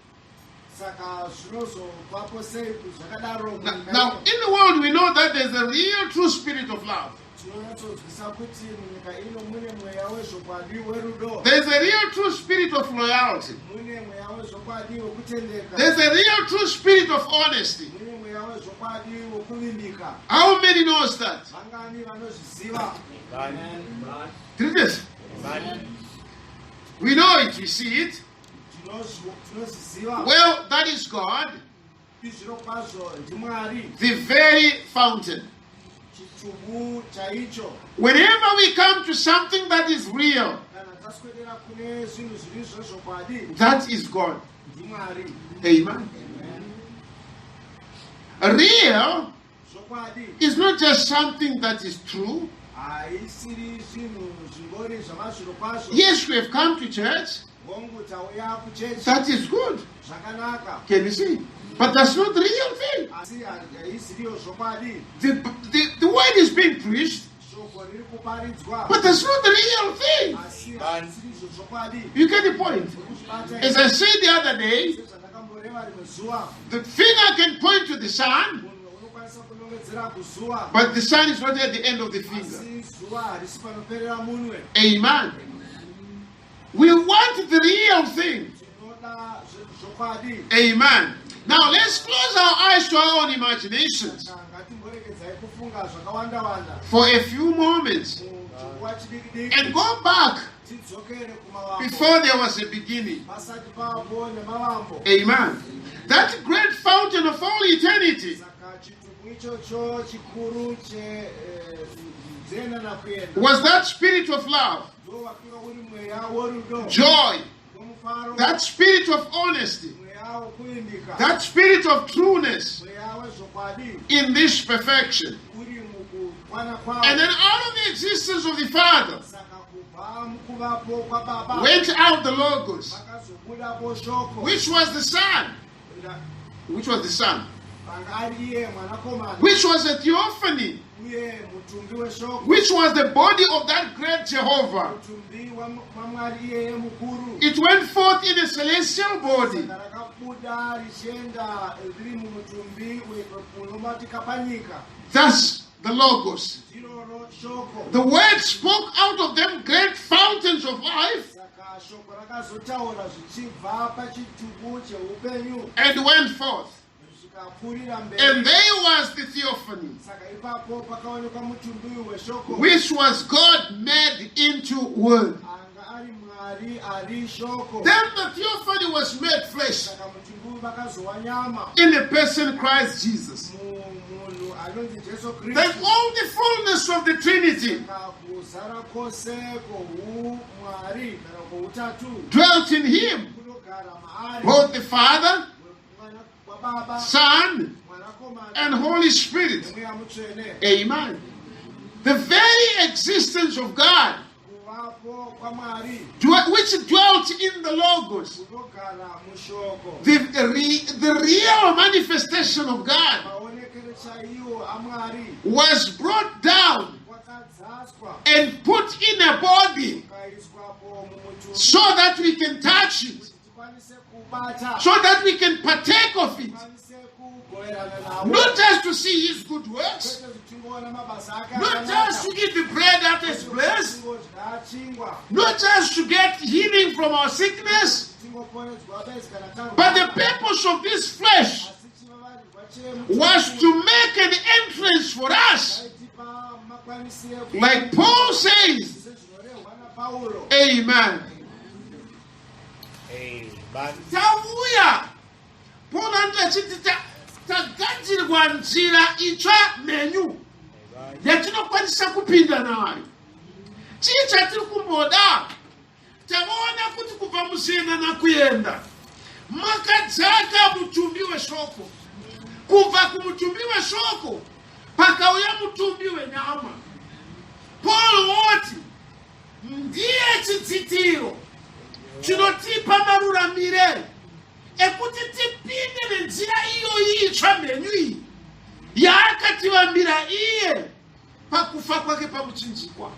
Saka zvinozovapo sei zvakadaro now, munyika now ino? in the world we know that there's a real true spirit of love. Tinonyatsonzwisa kuti munyika ino mune mweya wezvokwadi werudo. There's a real true spirit of loyalty. Mune mweya wezvokwadi wekutendeka. There's a real true spirit of honesty. Mune mweya wezvokwadi wekuvimbika. How many knows that? Vangani vanozviziva? Amen. Three. Amen. We know it, we see it. Tinozviziva. Well, that is God, Zvirokwazvo ndiMwari, the very fountain. Chitubu chaicho. Whenever we come to something that is real, Kana taswedera kune zvinhu zviri zvezvokwadi, that is God. ndiMwari. Amen. Real Zvokwadi is not just something that is true. Haisiri zvinhu zvingori zvamazvirokwazvo. Yes, we have come to church. Hongu, tauya kuchechi. That is good. Zvakanaka. Can you see? But that's not the real thing. Asi haisiriyo zvokwadi. The word is being preached, Shoko riri kuparidzwa, but that's not the real thing. asi haisirizvo zvokwadi. You get the point? Kuzvibata? As I said the other day, Sezvandakamboreva rimwe zuva, the finger can point to the sun, munhu unokwanisa kunongedzera kuzuva, but the sun is not at the end of the finger. Asi zuva harisi panoperera munwe. Amen. We want the real thing. Tinoda zvokwadi. Amen. Now let's close our eyes to our own imaginations Saka ngatimboregedzai kufunga zvakawanda wanda for a few moments muchinguva chidiki diki and go back tidzokere kumavambo before there was a beginning. pasati papo nemavambo. Amen. That great fountain of all eternity Saka chitubu ichocho chikuru chedzena nakuenda was that spirit of love, ndo wakanga uri mweya worudo, joy, womufaro, that spirit of honesty, mweya wokuvimbika, that spirit of trueness mweya wezvokwadi in this perfection. Uri mukukwana kwawo. And then out of the existence of the Father Saka kubva mukuvapo kwababa went out the Logos, pakazobudapo shoko, which was the Son, which was the Son, anga ari iye mwanakomana, which was a theophany, uye mutumbi weshoko, which was the body of that great Jehovah. Mutumbi waMwari iyeye mukuru. It went forth in a celestial body Saka rakabuda richienda riri mumutumbi unobatika panyika. Thus, the Logos. Ndiroro shoko. The Word spoke out of them great fountains of life Saka shoko rakazotaura zvichibva pachitubu cheupenyu and went forth. zvikapfuurira And mberi. there was the theophany, Saka ipapo pakaonekwa mutumbi weshoko, which was God made into word. Anga ari Mwari ari shoko. Then the theophany was made flesh Saka mutumbi vakazowa nyama in the person Christ Jesus. mumunhu anonzi Jesu Then Kristu. all the fullness of the Trinity Saka kuzara kwose kwoumwari kana kwoutatu dwelt in him, kunogara maari, both the Father, Mwana wababa, Son, Mwanakomana and Holy Spirit. neMweya Mutsvene. Amen. The very existence of God, Kuvapo kwaMwari which dwelt in the Logos, kunogara mushoko, the real manifestation of God, maonekero chaiwo aMwari, was brought down kwakadzaswa and put in a body kukaiswapo mumutumbi so that we can touch it, kuti tikwanise kubata, so that we can partake of it. tikwanise kugoverana nawo. Not just to see his good works, Kwete kuti tingoona mabasa ake not just to akanaka, eat the bread that is blessed, tingodya chingwa, not just to get healing from our sickness, tingoporedzwa bedzi kana but the tarwara. purpose of this flesh Asi chivavarirwa chemutumbi was to make an entrance for us. chaitipa makwanisire, Like Paul says, sezvinorehwa naPauro. Amen. Amen. Tauya, Paul anoti achiti tagadzirwa nzira itsva mhenyu Amen. yatinokwanisa kupinda nayo. Chii chatiri kumboda? Tavaona kuti kubva musiyana nakuenda makadzaka mutumbi weshoko. Kubva kumutumbi weshoko pakauya mutumbi wenyama. Paul woti ndiye chidzitiro chinotipa maruramire. ekuti tipinde nenzira iyoyi itsva mhenyu iyi yaakativambira iye pakufa kwake pamuchinjikwa.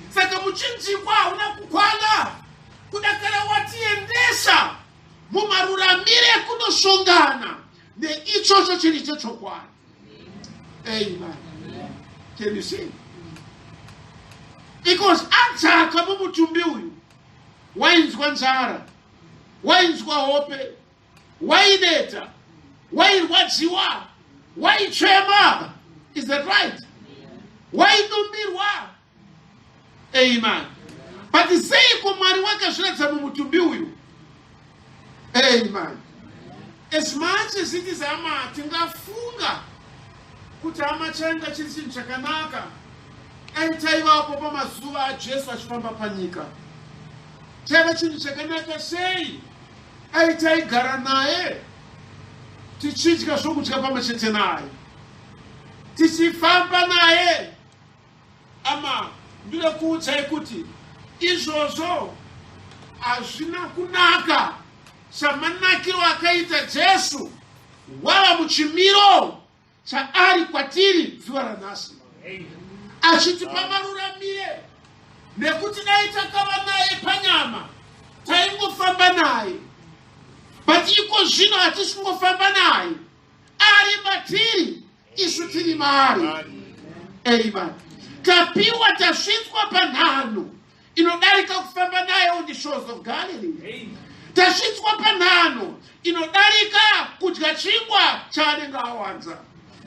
Saka muchinjikwa hauna kukwana kudakara watiendesa mumaruramire ekunoshongana neichocho chiri chechokwadi. Amen. Can you see? Because adzaka mumutumbi uyu wainzwa nzara, wainzwa hope, waineta, wairwadziwa, waichema. Is that right? Waidumbirwa. Amen. But seiko Mwari wakazviratidza mumutumbi uyu? Amen. As much as it is, hama, tingafunga kuti, hama, chainga chiri chinhu chakanaka dai taivapo pamazuva aJesu achifamba panyika. Chaiva chinhu chakanaka sei dai taigara naye, tichidya zvokudya pamwe chete naye, tichifamba naye. Ama, ndinoda kuudzai kuti izvozvo hazvina kunaka samanakiro akaita Jesu wava muchimiro chaari kwatiri zuva ranhasi, achitipa maruramire. Nekuti dai takava naye panyama, taingofamba naye, but iko zvino hatisi kungofamba naye, ari matiri, isu tiri maari. Amen. Tapiwa, tasvitswa panhano inodarika kufamba naye on the shores of Galilee. Tasvitswa panhano inodarika kudya chingwa chaanenge awanza.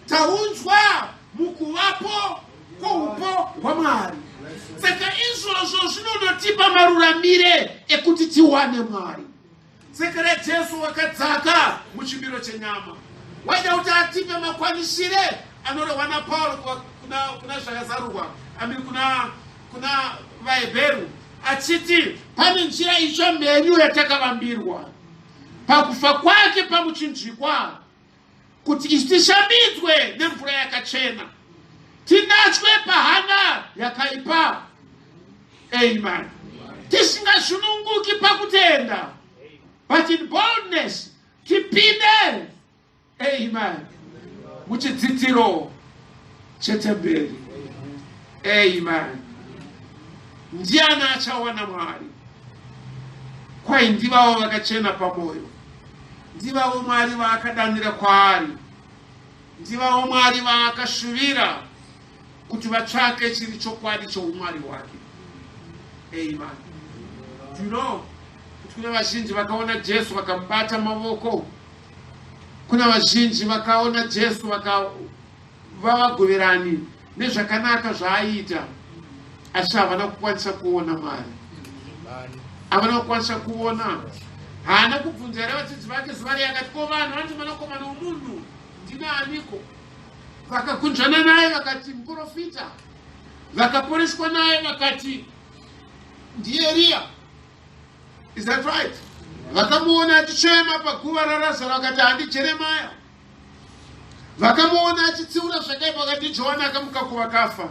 Taunzwa mukuvapo kwoupo hwaMwari. Saka izvozvo zvinonotipa maruramire ekuti tiwane Mwari. Sekere Jesu wakadzaka muchimiro chenyama, waida kuti atipe makwanisire anorehwa naPauro kuna Zvakazarurwa, I mean, kuna vaHebheru, achiti pane nzira itsva mhenyu yatakavambirwa pakufa kwake pamuchinjikwa, kuti isu tishambidzwe nemvura yakachena, tinatswe pahana yakaipa. Amen. Tisingazununguki pakutenda, but in boldness tipinde, amen, muchidzitiro chetemberi. Amen. Ndiani achawana Mwari? Kwai ndivavo vakachena pamwoyo, ndivavo Mwari vaakadanira kwaari, ndivavo Mwari vaakashuvira kuti vatsvake chiri chokwadi choumwari hwake. Amen. Do you know kuti kune vazhinji vakaona Jesu vakamubata mavoko? Kuna vazhinji vakaona Jesu, vakava vagoverani nezvakanaka zvaaiita, asi havana kukwanisa kuona Mwari, havana kukwanisa kuona. Haana kubvunza here vadzidzi vake zuva riya, akati, "Ko vanhu vanoti Mwanakomana womunhu ndine aniko?" Vakakunzvana naye vakati muprofita, vakaporeswa naye vakati ndiEriya. Is that right? Vakamuona achichema paguva raRazaro vakati handi Jeremaya. Vakamuona achitsiura zvakaipa vakati Johani akamuka kuvakafa.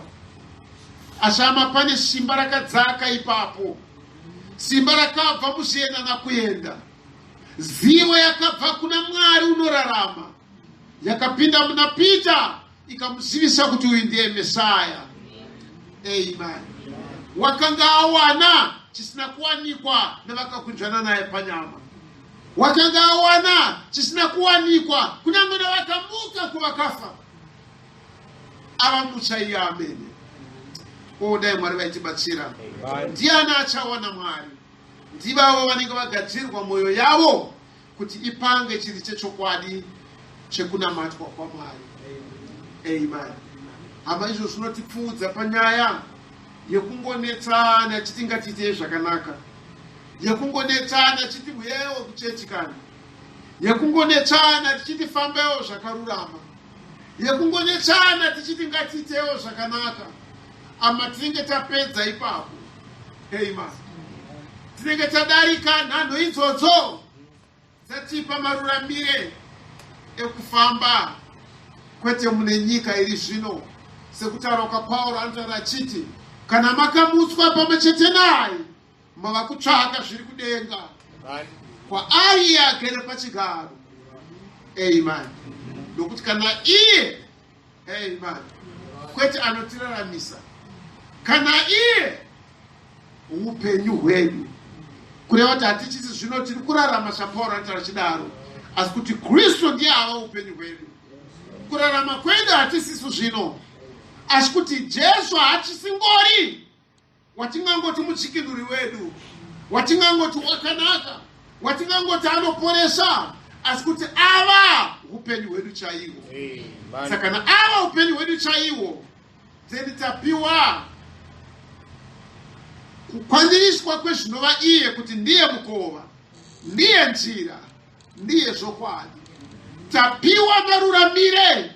Asi ama, pane simba rakadzaka ipapo, simba rakabva muzienda nakuenda, zivo yakabva kuna Mwari unorarama yakapinda muna Peter, ikamuzivisa kuti uyu ndiye Mesaya. Amen. Wakanga awana chisina kuwanikwa nevakakunzvana naye panyama, wakanga awana chisina kuwanikwa kunyange navakamuka kuvakafa. Ava mutsva iye amene. O, dai Mwari vaitibatsira. Ndiani achawana Mwari? Ndivavo vanenge vagadzirwa mwoyo yavo kuti ipange chiri chechokwadi chekunamatwa kwaMwari. Amen. Hama, izvo zvinotipfuudza panyaya yekungonetsana chiti ngatiitei zvakanaka, yekungonetsana chiti uyewo kuchechi kana yekungonetsana tichiti fambewo zvakarurama, yekungonetsana tichiti ngatiitewo zvakanaka. Ama, tinenge tapedza ipapo. Amen. Tinenge tadarika nhanho idzodzo dzatipa maruramire ekufamba kwete mune nyika iri zvino, sekutaura kwaPauro, anotaura achiti kana makamutswa pamwe chete naye, mava kutsvaka zviri kudenga. Kwaari iye agere pachigaro. Amen. Nokuti kana iye, amen, kwete anotiraramisa, kana iye upenyu hwedu, kureva kuti hatichisi zvino tiri kurarama saPauro anotaura chidaro, asi kuti Kristu ndiye ava upenyu hwedu. Kurarama kwedu hatisisu zvino, asi kuti Jesu haachisingori watingangoti mudzikinuri wedu, watingangoti wakanaka, watingangoti anoporesa, asi kuti ava upenyu hwedu chaihwo. Saka kana ava upenyu hwedu chaihwo, then tapiwa kukwaniriswa kwezvinova iye, kuti ndiye mukova, ndiye nzira, ndiye zvokwadi. Tapiwa maruramire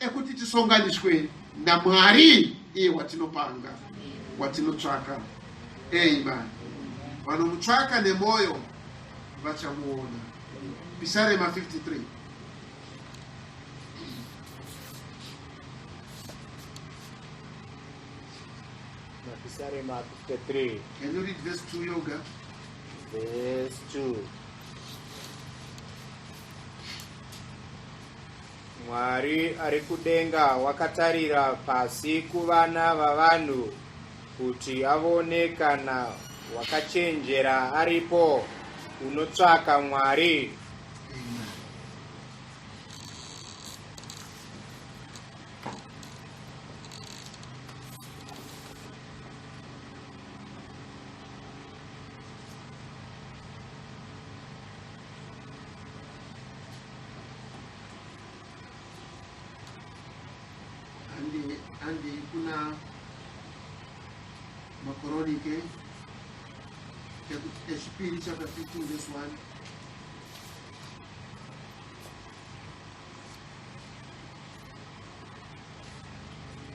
ekuti tisonganiswe naMwari iye watinopanga, watinotsvaka. Amen. Vanomutsvaka nemwoyo vachamuona. Pisarema 53. Mapisarema 53. Can you read verse 2, Yoga? Verse 2. Mwari ari kudenga wakatarira pasi kuvana vavanhu kuti avone kana wakachenjera aripo unotsvaka Mwari. Handi kuna Makoronike echipiri chapter 15 verse 1.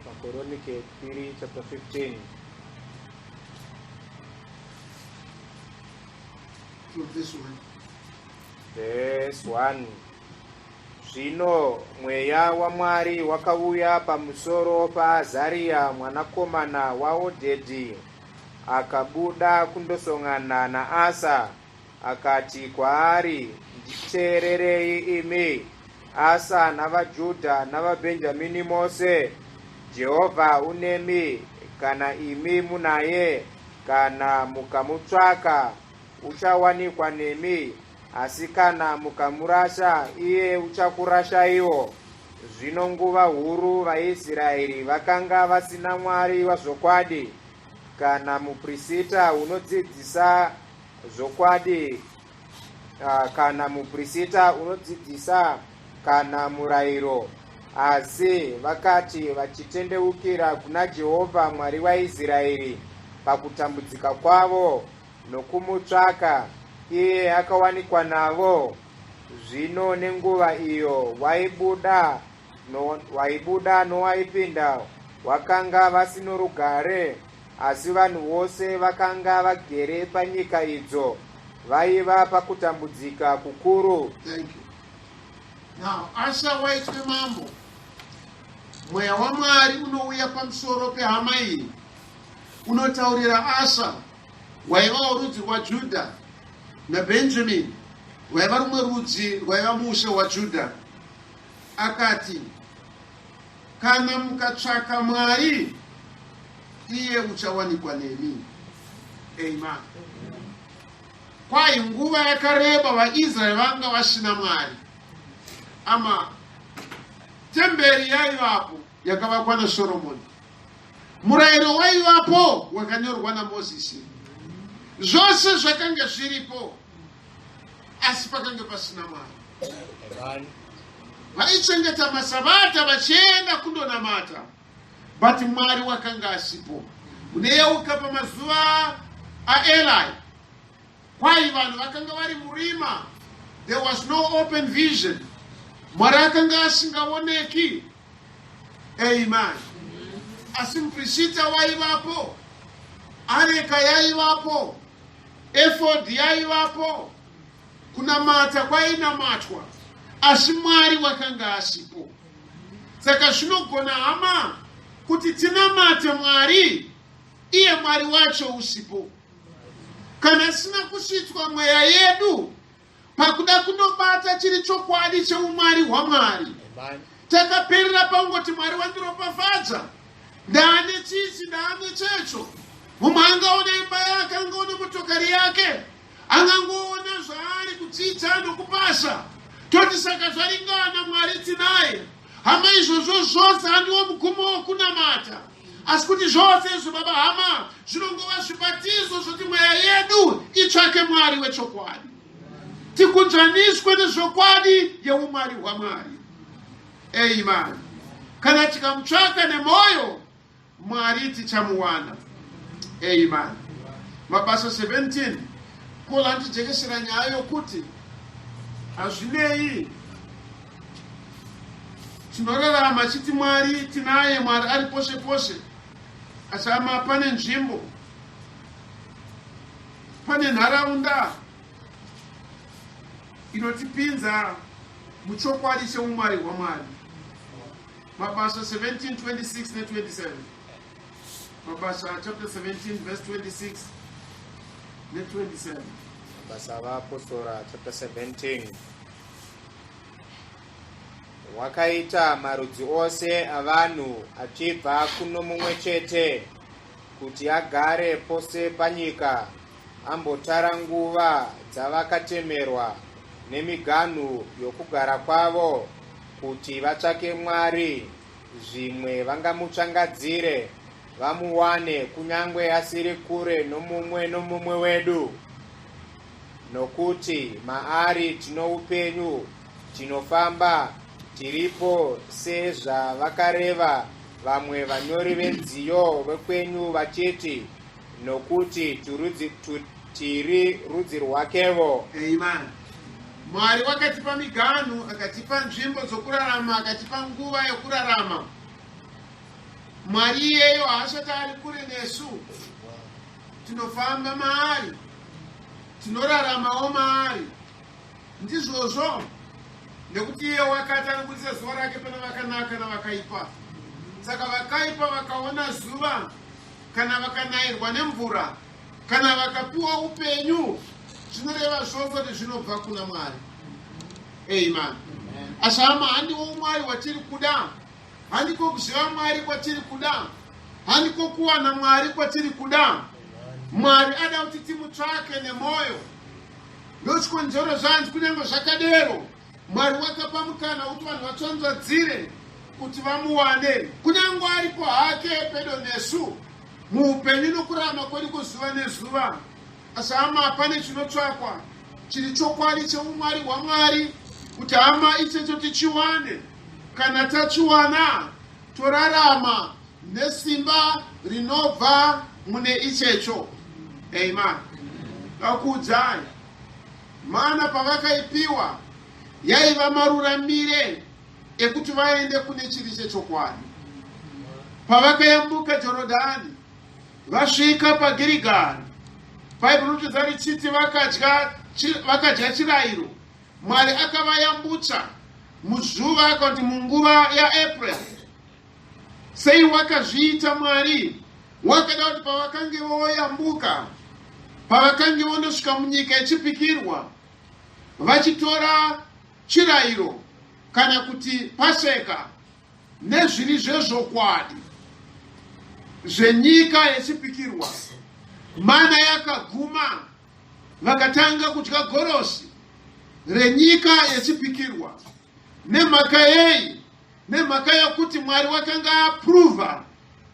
Makoronike echipiri chapter 15 From verse 1. Verse 1. Zvino mweya waMwari wakauya pamusoro paAzaria mwanakomana waOdhedhi, akabuda kundosongana naAsa, akati kwaari, Nditeererei imi, Asa navaJudha navaBhenjamini mose, Jehovha unemi, kana imi munaye, kana mukamutsvaka, uchawanikwa nemi, asi kana mukamurasha, iye uchakurashaiwo. Zvino nguva huru vaIsraeri vakanga vasina Mwari wazvokwadi, kana muprisita unodzidzisa zvokwadi, kana muprisita unodzidzisa kana murayiro. Asi vakati vachitendeukira kuna Jehovha Mwari waIsraeri pakutambudzika kwavo nokumutsvaka, iye akawanikwa navo. Zvino nenguva iyo waibuda no, waibuda nowaipinda wakanga vasino rugare, asi vanhu vose vakanga vagere panyika idzo vaiva pakutambudzika kukuru. Thank you. Now, Asa waitwe mambo. Mweya waMwari unouya pamusoro pehama iyi. Unotaurira Asa waiva worudzi rwaJudha naBhenjamini rwaiva rumwe rudzi rwaiva muushe hwaJudha. Akati, Kana mukatsvaka Mwari, iye uchawanikwa nemi. Amen. Kwai nguva yakareba vaIsraeri vanga vasina Mwari. Ama temberi yaivapo yakavakwa naSoromoni. Murayiro waivapo wakanyorwa naMozisi. Zvose zvakanga zviripo, asi pakanga pasina Mwari. Vaichengeta masabata vachienda kundonamata, but Mwari wakanga asipo. Uneyeuka pamazuva aEli, kwai vanhu vakanga vari murima, there was no open vision. Mwari akanga asingaoneki. Amen. Asi muprisita waivapo, areka yaivapo, efodhi yaivapo, kunamata kwainamatwa, asi Mwari wakanga asipo. Saka zvinogona hama kuti tinamate Mwari iye Mwari wacho usipo. Kana asina kusvitswa mweya yedu. Pakuda kundobata chiri chokwadi cheumwari hwaMwari. Takaperera pangoti Mwari wandiropafadza, ndaane chichi, ndaane checho. Mumwe angaona imba yake, angaona motokari yake, angangoona zvaari kudzidza nokupasa, toti saka zvaringana, Mwari tinaye. Hama, izvozvo zvose handiwo mugumo wokunamata, asi kuti zvose izvo, baba, hama, zvinongova zvibatizo zvoti mweya yedu itsvake Mwari wechokwadi, tikunzvaniswe nezvokwadi yeumwari hwaMwari. Amen. Kana tikamutsvaka nemwoyo, Mwari tichamuwana. Amen. Mabasa 17, Paul andijekesera nyaya yokuti hazvinei tinorarama chiti Mwari tinaye, Mwari ari poshe poshe, asi ama pane nzvimbo, pane nharaunda inotipinza muchokwadi cheumwari hwaMwari. Mabasa 17 26 ne27. Mabasa chapter 17 verse 26 ne27. Mabasa avaapostora chapter 17. Wakaita marudzi ose avanhu achibva kuno mumwe chete kuti agare pose panyika, ambotara nguva dzavakatemerwa nemiganhu yokugara kwavo, kuti vatsvake Mwari, zvimwe vangamutsvangadzire, vamuwane, kunyange asiri kure nomumwe nomumwe wedu. Nokuti maari tino upenyu, tinofamba, tiripo, sezvavakareva vamwe vanyori venziyo vekwenyu vachiti, Nokuti tiri rudzi rwakevo. Amen. Mwari wakatipa miganhu, akatipa nzvimbo dzokurarama, akatipa nguva yokurarama. Mwari iyeyo haasati ari kure nesu. Tinofamba maari, tinoraramawo maari. Ndizvozvo, nekuti iye wakati anobudisa zuva rake pana vakanaka navakaipa. Saka vakaipa vakaona zuva, kana vakanayirwa nemvura, kana vakapiwa upenyu, zvinoreva zvose kuti zvinobva kuna Mwari. Amen. Asi hama, handiwo umwari hwatiri kuda, handiko kuziva Mwari kwatiri kuda, handiko kuwana Mwari kwatiri kuda. Mwari ada kuti timutsvake nemwoyo. Ndochikonzero zvanzi kunyange zvakadero, Mwari wakapa mukana wekuti vanhu vatsvanzvadzire kuti vamuwane, kunyange aripo hake pedo nesu muupenyu nokurarama kwedu kwezuva nezuva. Asi hama, pane chinotsvakwa chiri chokwadi cheumwari hwaMwari, kuti hama ichecho tichiwane. Kana tachiwana, torarama nesimba rinobva mune ichecho. Amen. Dakuudzai, mana pavakaipiwa yaiva maruramire ekuti vaende kune chiri chechokwadi. Pavakayambuka Jorodhani vasvika paGirigari, Bhaibheri rinotiudza richiti vakadya chirayiro. Mwari akavayambutsa muzuva kana kuti munguva yaApril. Sei wakazviita Mwari? Wakada kuti pavakange voyambuka, pavakange vondosvika munyika yechipikirwa, vachitora chirayiro kana kuti Paseka nezviri zvezvokwadi zvenyika yechipikirwa, mana yakaguma, vakatanga kudya gorosi renyika yechipikirwa. Nemhaka yei? Nemhaka yokuti Mwari wakanga apruvha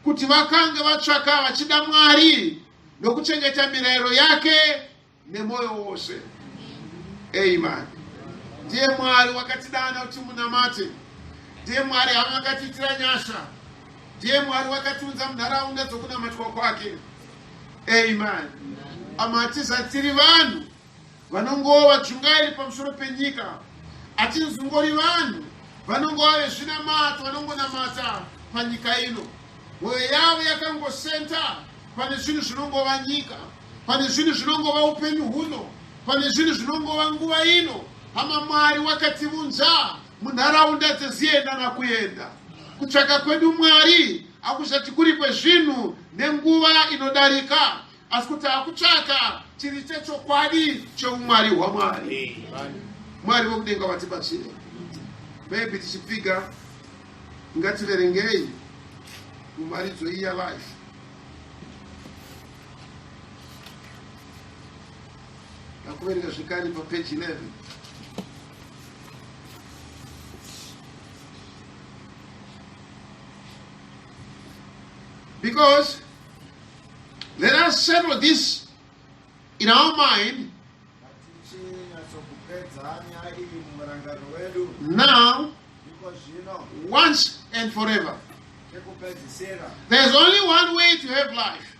kuti vakanga vatsvaka vachida Mwari nokuchengeta mirayiro yake nemwoyo wose. Amen. Ndiye Mwari wakatidana kuti munamate. Ndiye Mwari hama akatiitira nyasha. Ndiye Mwari wakatiunza munharaunda dzokunamatwa kwake. Amen. Ama hatizati tiri vanhu vanongova dzungairi pamusoro penyika. Hatinzingori vanhu vanongova vezvinamato vanongonamata panyika ino. Mwoyo yavo yakangosenta pane zvinhu zvinongova nyika, pane zvinhu zvinongova upenyu huno, pane zvinhu zvinongova nguva ino. Hama, Mwari wakativunza munharaunda dzezienda nakuenda. Kutsvaka kwedu Mwari hakusati kuri kwezvinhu nenguva inodarika. Asi kuti akutsvaka chiri chechokwadi cheumwari hwaMwari. Mwari vokudenga vatibatsire. Maybe tichipfiga, ngativerengei mumharidzo iya life. Ndakuverenga zvekare papeji 11. Because let us settle this in our mind now, once and forever. There's only one way to have life.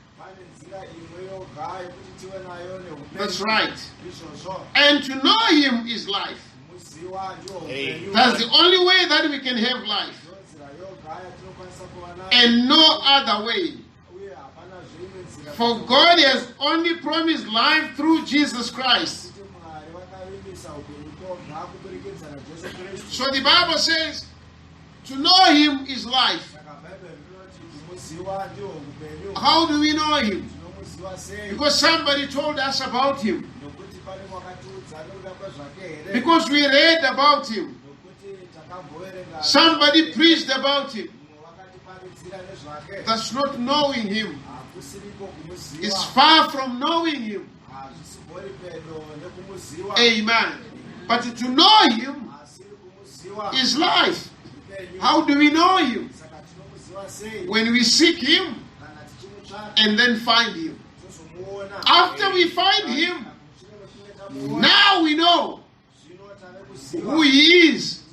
That's right. And to know him is life. That's the only way that we can have life. And no other way. For God has only promised life through Jesus Christ. So the Bible says to know him is life. How do we know him? Because somebody told us about him. Because we read about him. Somebody preached about him. That's not knowing him. It's far from knowing him. Amen. But to know him is life. How do we know him? When we seek him and then find him. After we find him, now we know who he is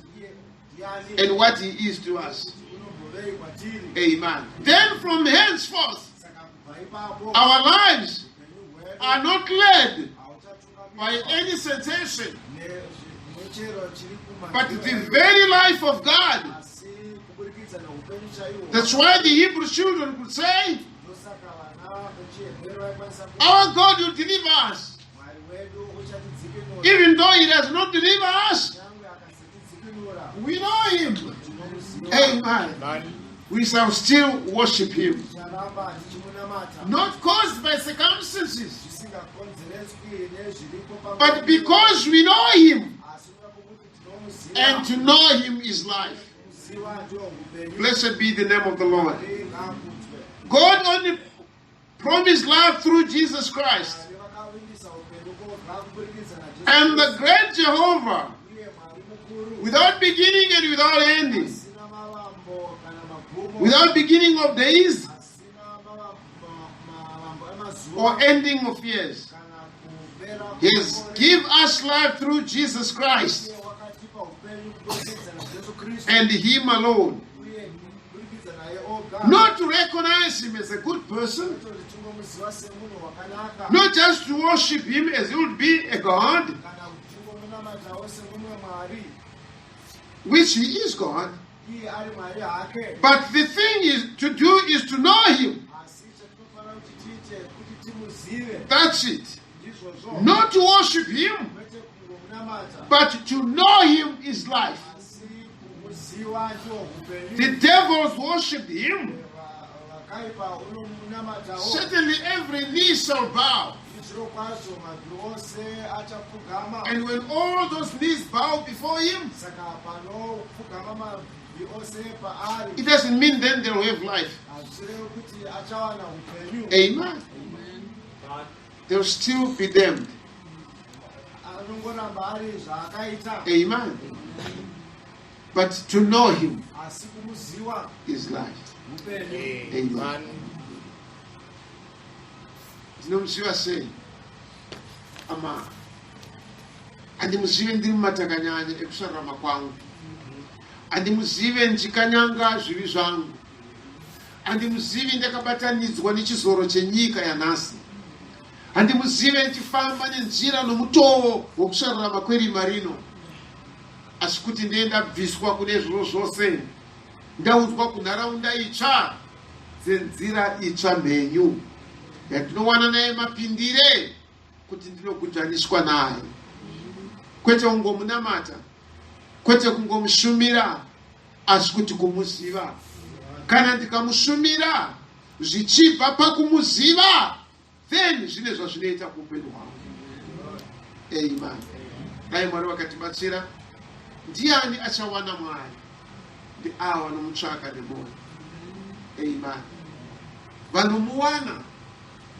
and what he is to us. Amen. Then from henceforth, our lives are not led by any sensation, but the very life of God. That's why the Hebrew children could say, our God will deliver us. Even though he does not deliver us, we know him. Amen. We shall still worship him. Not caused by circumstances, but because we know him. And to know him is life. Blessed be the name of the Lord. God only promised life through Jesus Christ. And the great Jehovah, without beginning and without ending, without beginning of days or ending of years, he has given us life through Jesus Christ and him alone. Not to recognize him as a good person, not just to worship him as he would be a God, which he is God, but the thing is to do is to know him. That's it. Not to worship him, but to know him is life. The devils worship him. Certainly every knee shall bow. And when all those knees bow before him, it doesn't mean then they'll have life. Amen. They'll still be damned. Amen. But to know him is life. Amen. Ndinomuziva sei? Ama handimuzive ndiri mumatakanyanya ekusarurama kwangu, handimuzive ndichikanyanga zvivi zvangu, handimuzivi ndakabatanidzwa nechizoro chenyika yanhasi, handimuzive ndichifamba nenzira nomutowo wokusarurama kwerima rino, asi kuti ndiye ndabviswa kune zviro zvose, ndaudzwa kunharaunda itsva dzenzira itsva mhenyu yandinowana naye mapindire kuti ndinogudzvaniswa naye, kwete kungomunamata, kwete kungomushumira, asi kuti kumuziva. Kana ndikamushumira zvichibva pakumuziva, Then zvine zvazvinoita kuupenyu hwako. Amen. Dai Mwari vakatibatsira. Ndiani achawana Mwari? Ndiava vanomutsvaka nemwoyo. Amen. Vanomuwana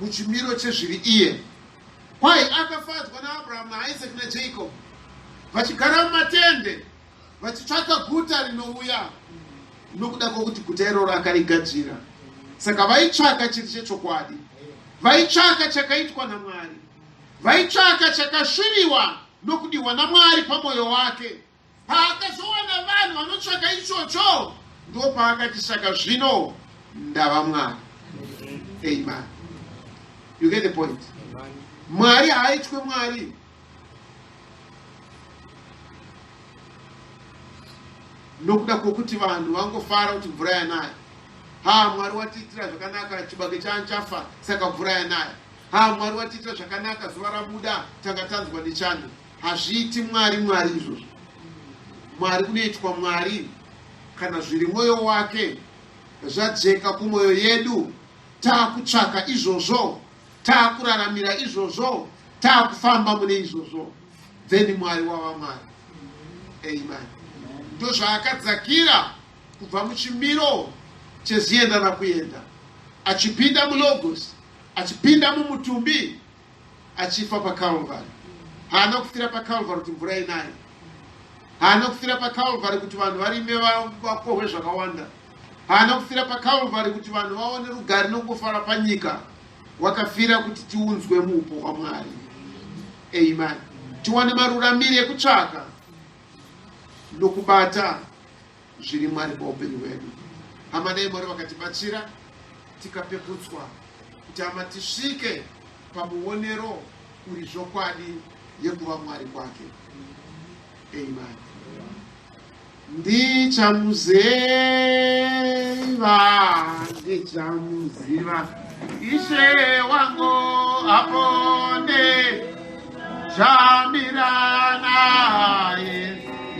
muchimiro chezviri iye. Kwai akafadzwa naAbraham naIsaac naJacob vachigara mumatende vachitsvaka guta rinouya nokuda kwokuti guta iroro akarigadzira. Saka vaitsvaka chiri chechokwadi, vaitsvaka chakaitwa naMwari, vaitsvaka chakasviriwa nokudiwa naMwari pamwoyo wake. Paakazowana vanhu vanotsvaka ichocho, ndopaakati saka zvino ndava Mwari. Amen. You get the point? Mwari haaitwe Mwari. Nokuda kwokuti vanhu vangofara kuti mvura yanaya. Ha, Mwari watiitira zvakanaka, chibage changu chafa, saka mvura yanaya. Ha, Mwari watiitira zvakanaka, zuva rabuda, tanga tanzwa nechando. Hazviiti Mwari Mwari izvozvo. Mwari kunoitwa Mwari kana zviri mwoyo wake zvajeka kumwoyo yedu, taakutsvaka izvozvo, taakuraramira izvozvo, taakufamba mune izvozvo, then Mwari wava Mwari. Amen. Ndozvaakadzakira kubva muchimiro chezienda nakuenda achipinda mulogos, achipinda mumutumbi, achifa paCalvary. Haana kufira paCalvary kuti mvura inaye. Haana kufira paCalvary kuti vanhu varime vakohwe zvakawanda. Haana kufira paCalvary kuti vanhu vaone rugare nokufara panyika. Wakafira kuti tiunzwe muupo hwaMwari. Amen. Tiwane maruramiro ekutsvaka nokubata zviri Mwari paupenyu hwedu. Hama, dai Mwari vakatibatsira tikapeputswa kuti hama tisvike pamuonero uri zvokwadi yekuva Mwari kwake. Amen. Ndichamuziva, ndichamuziva Ishe wangu apo ndichamira naye.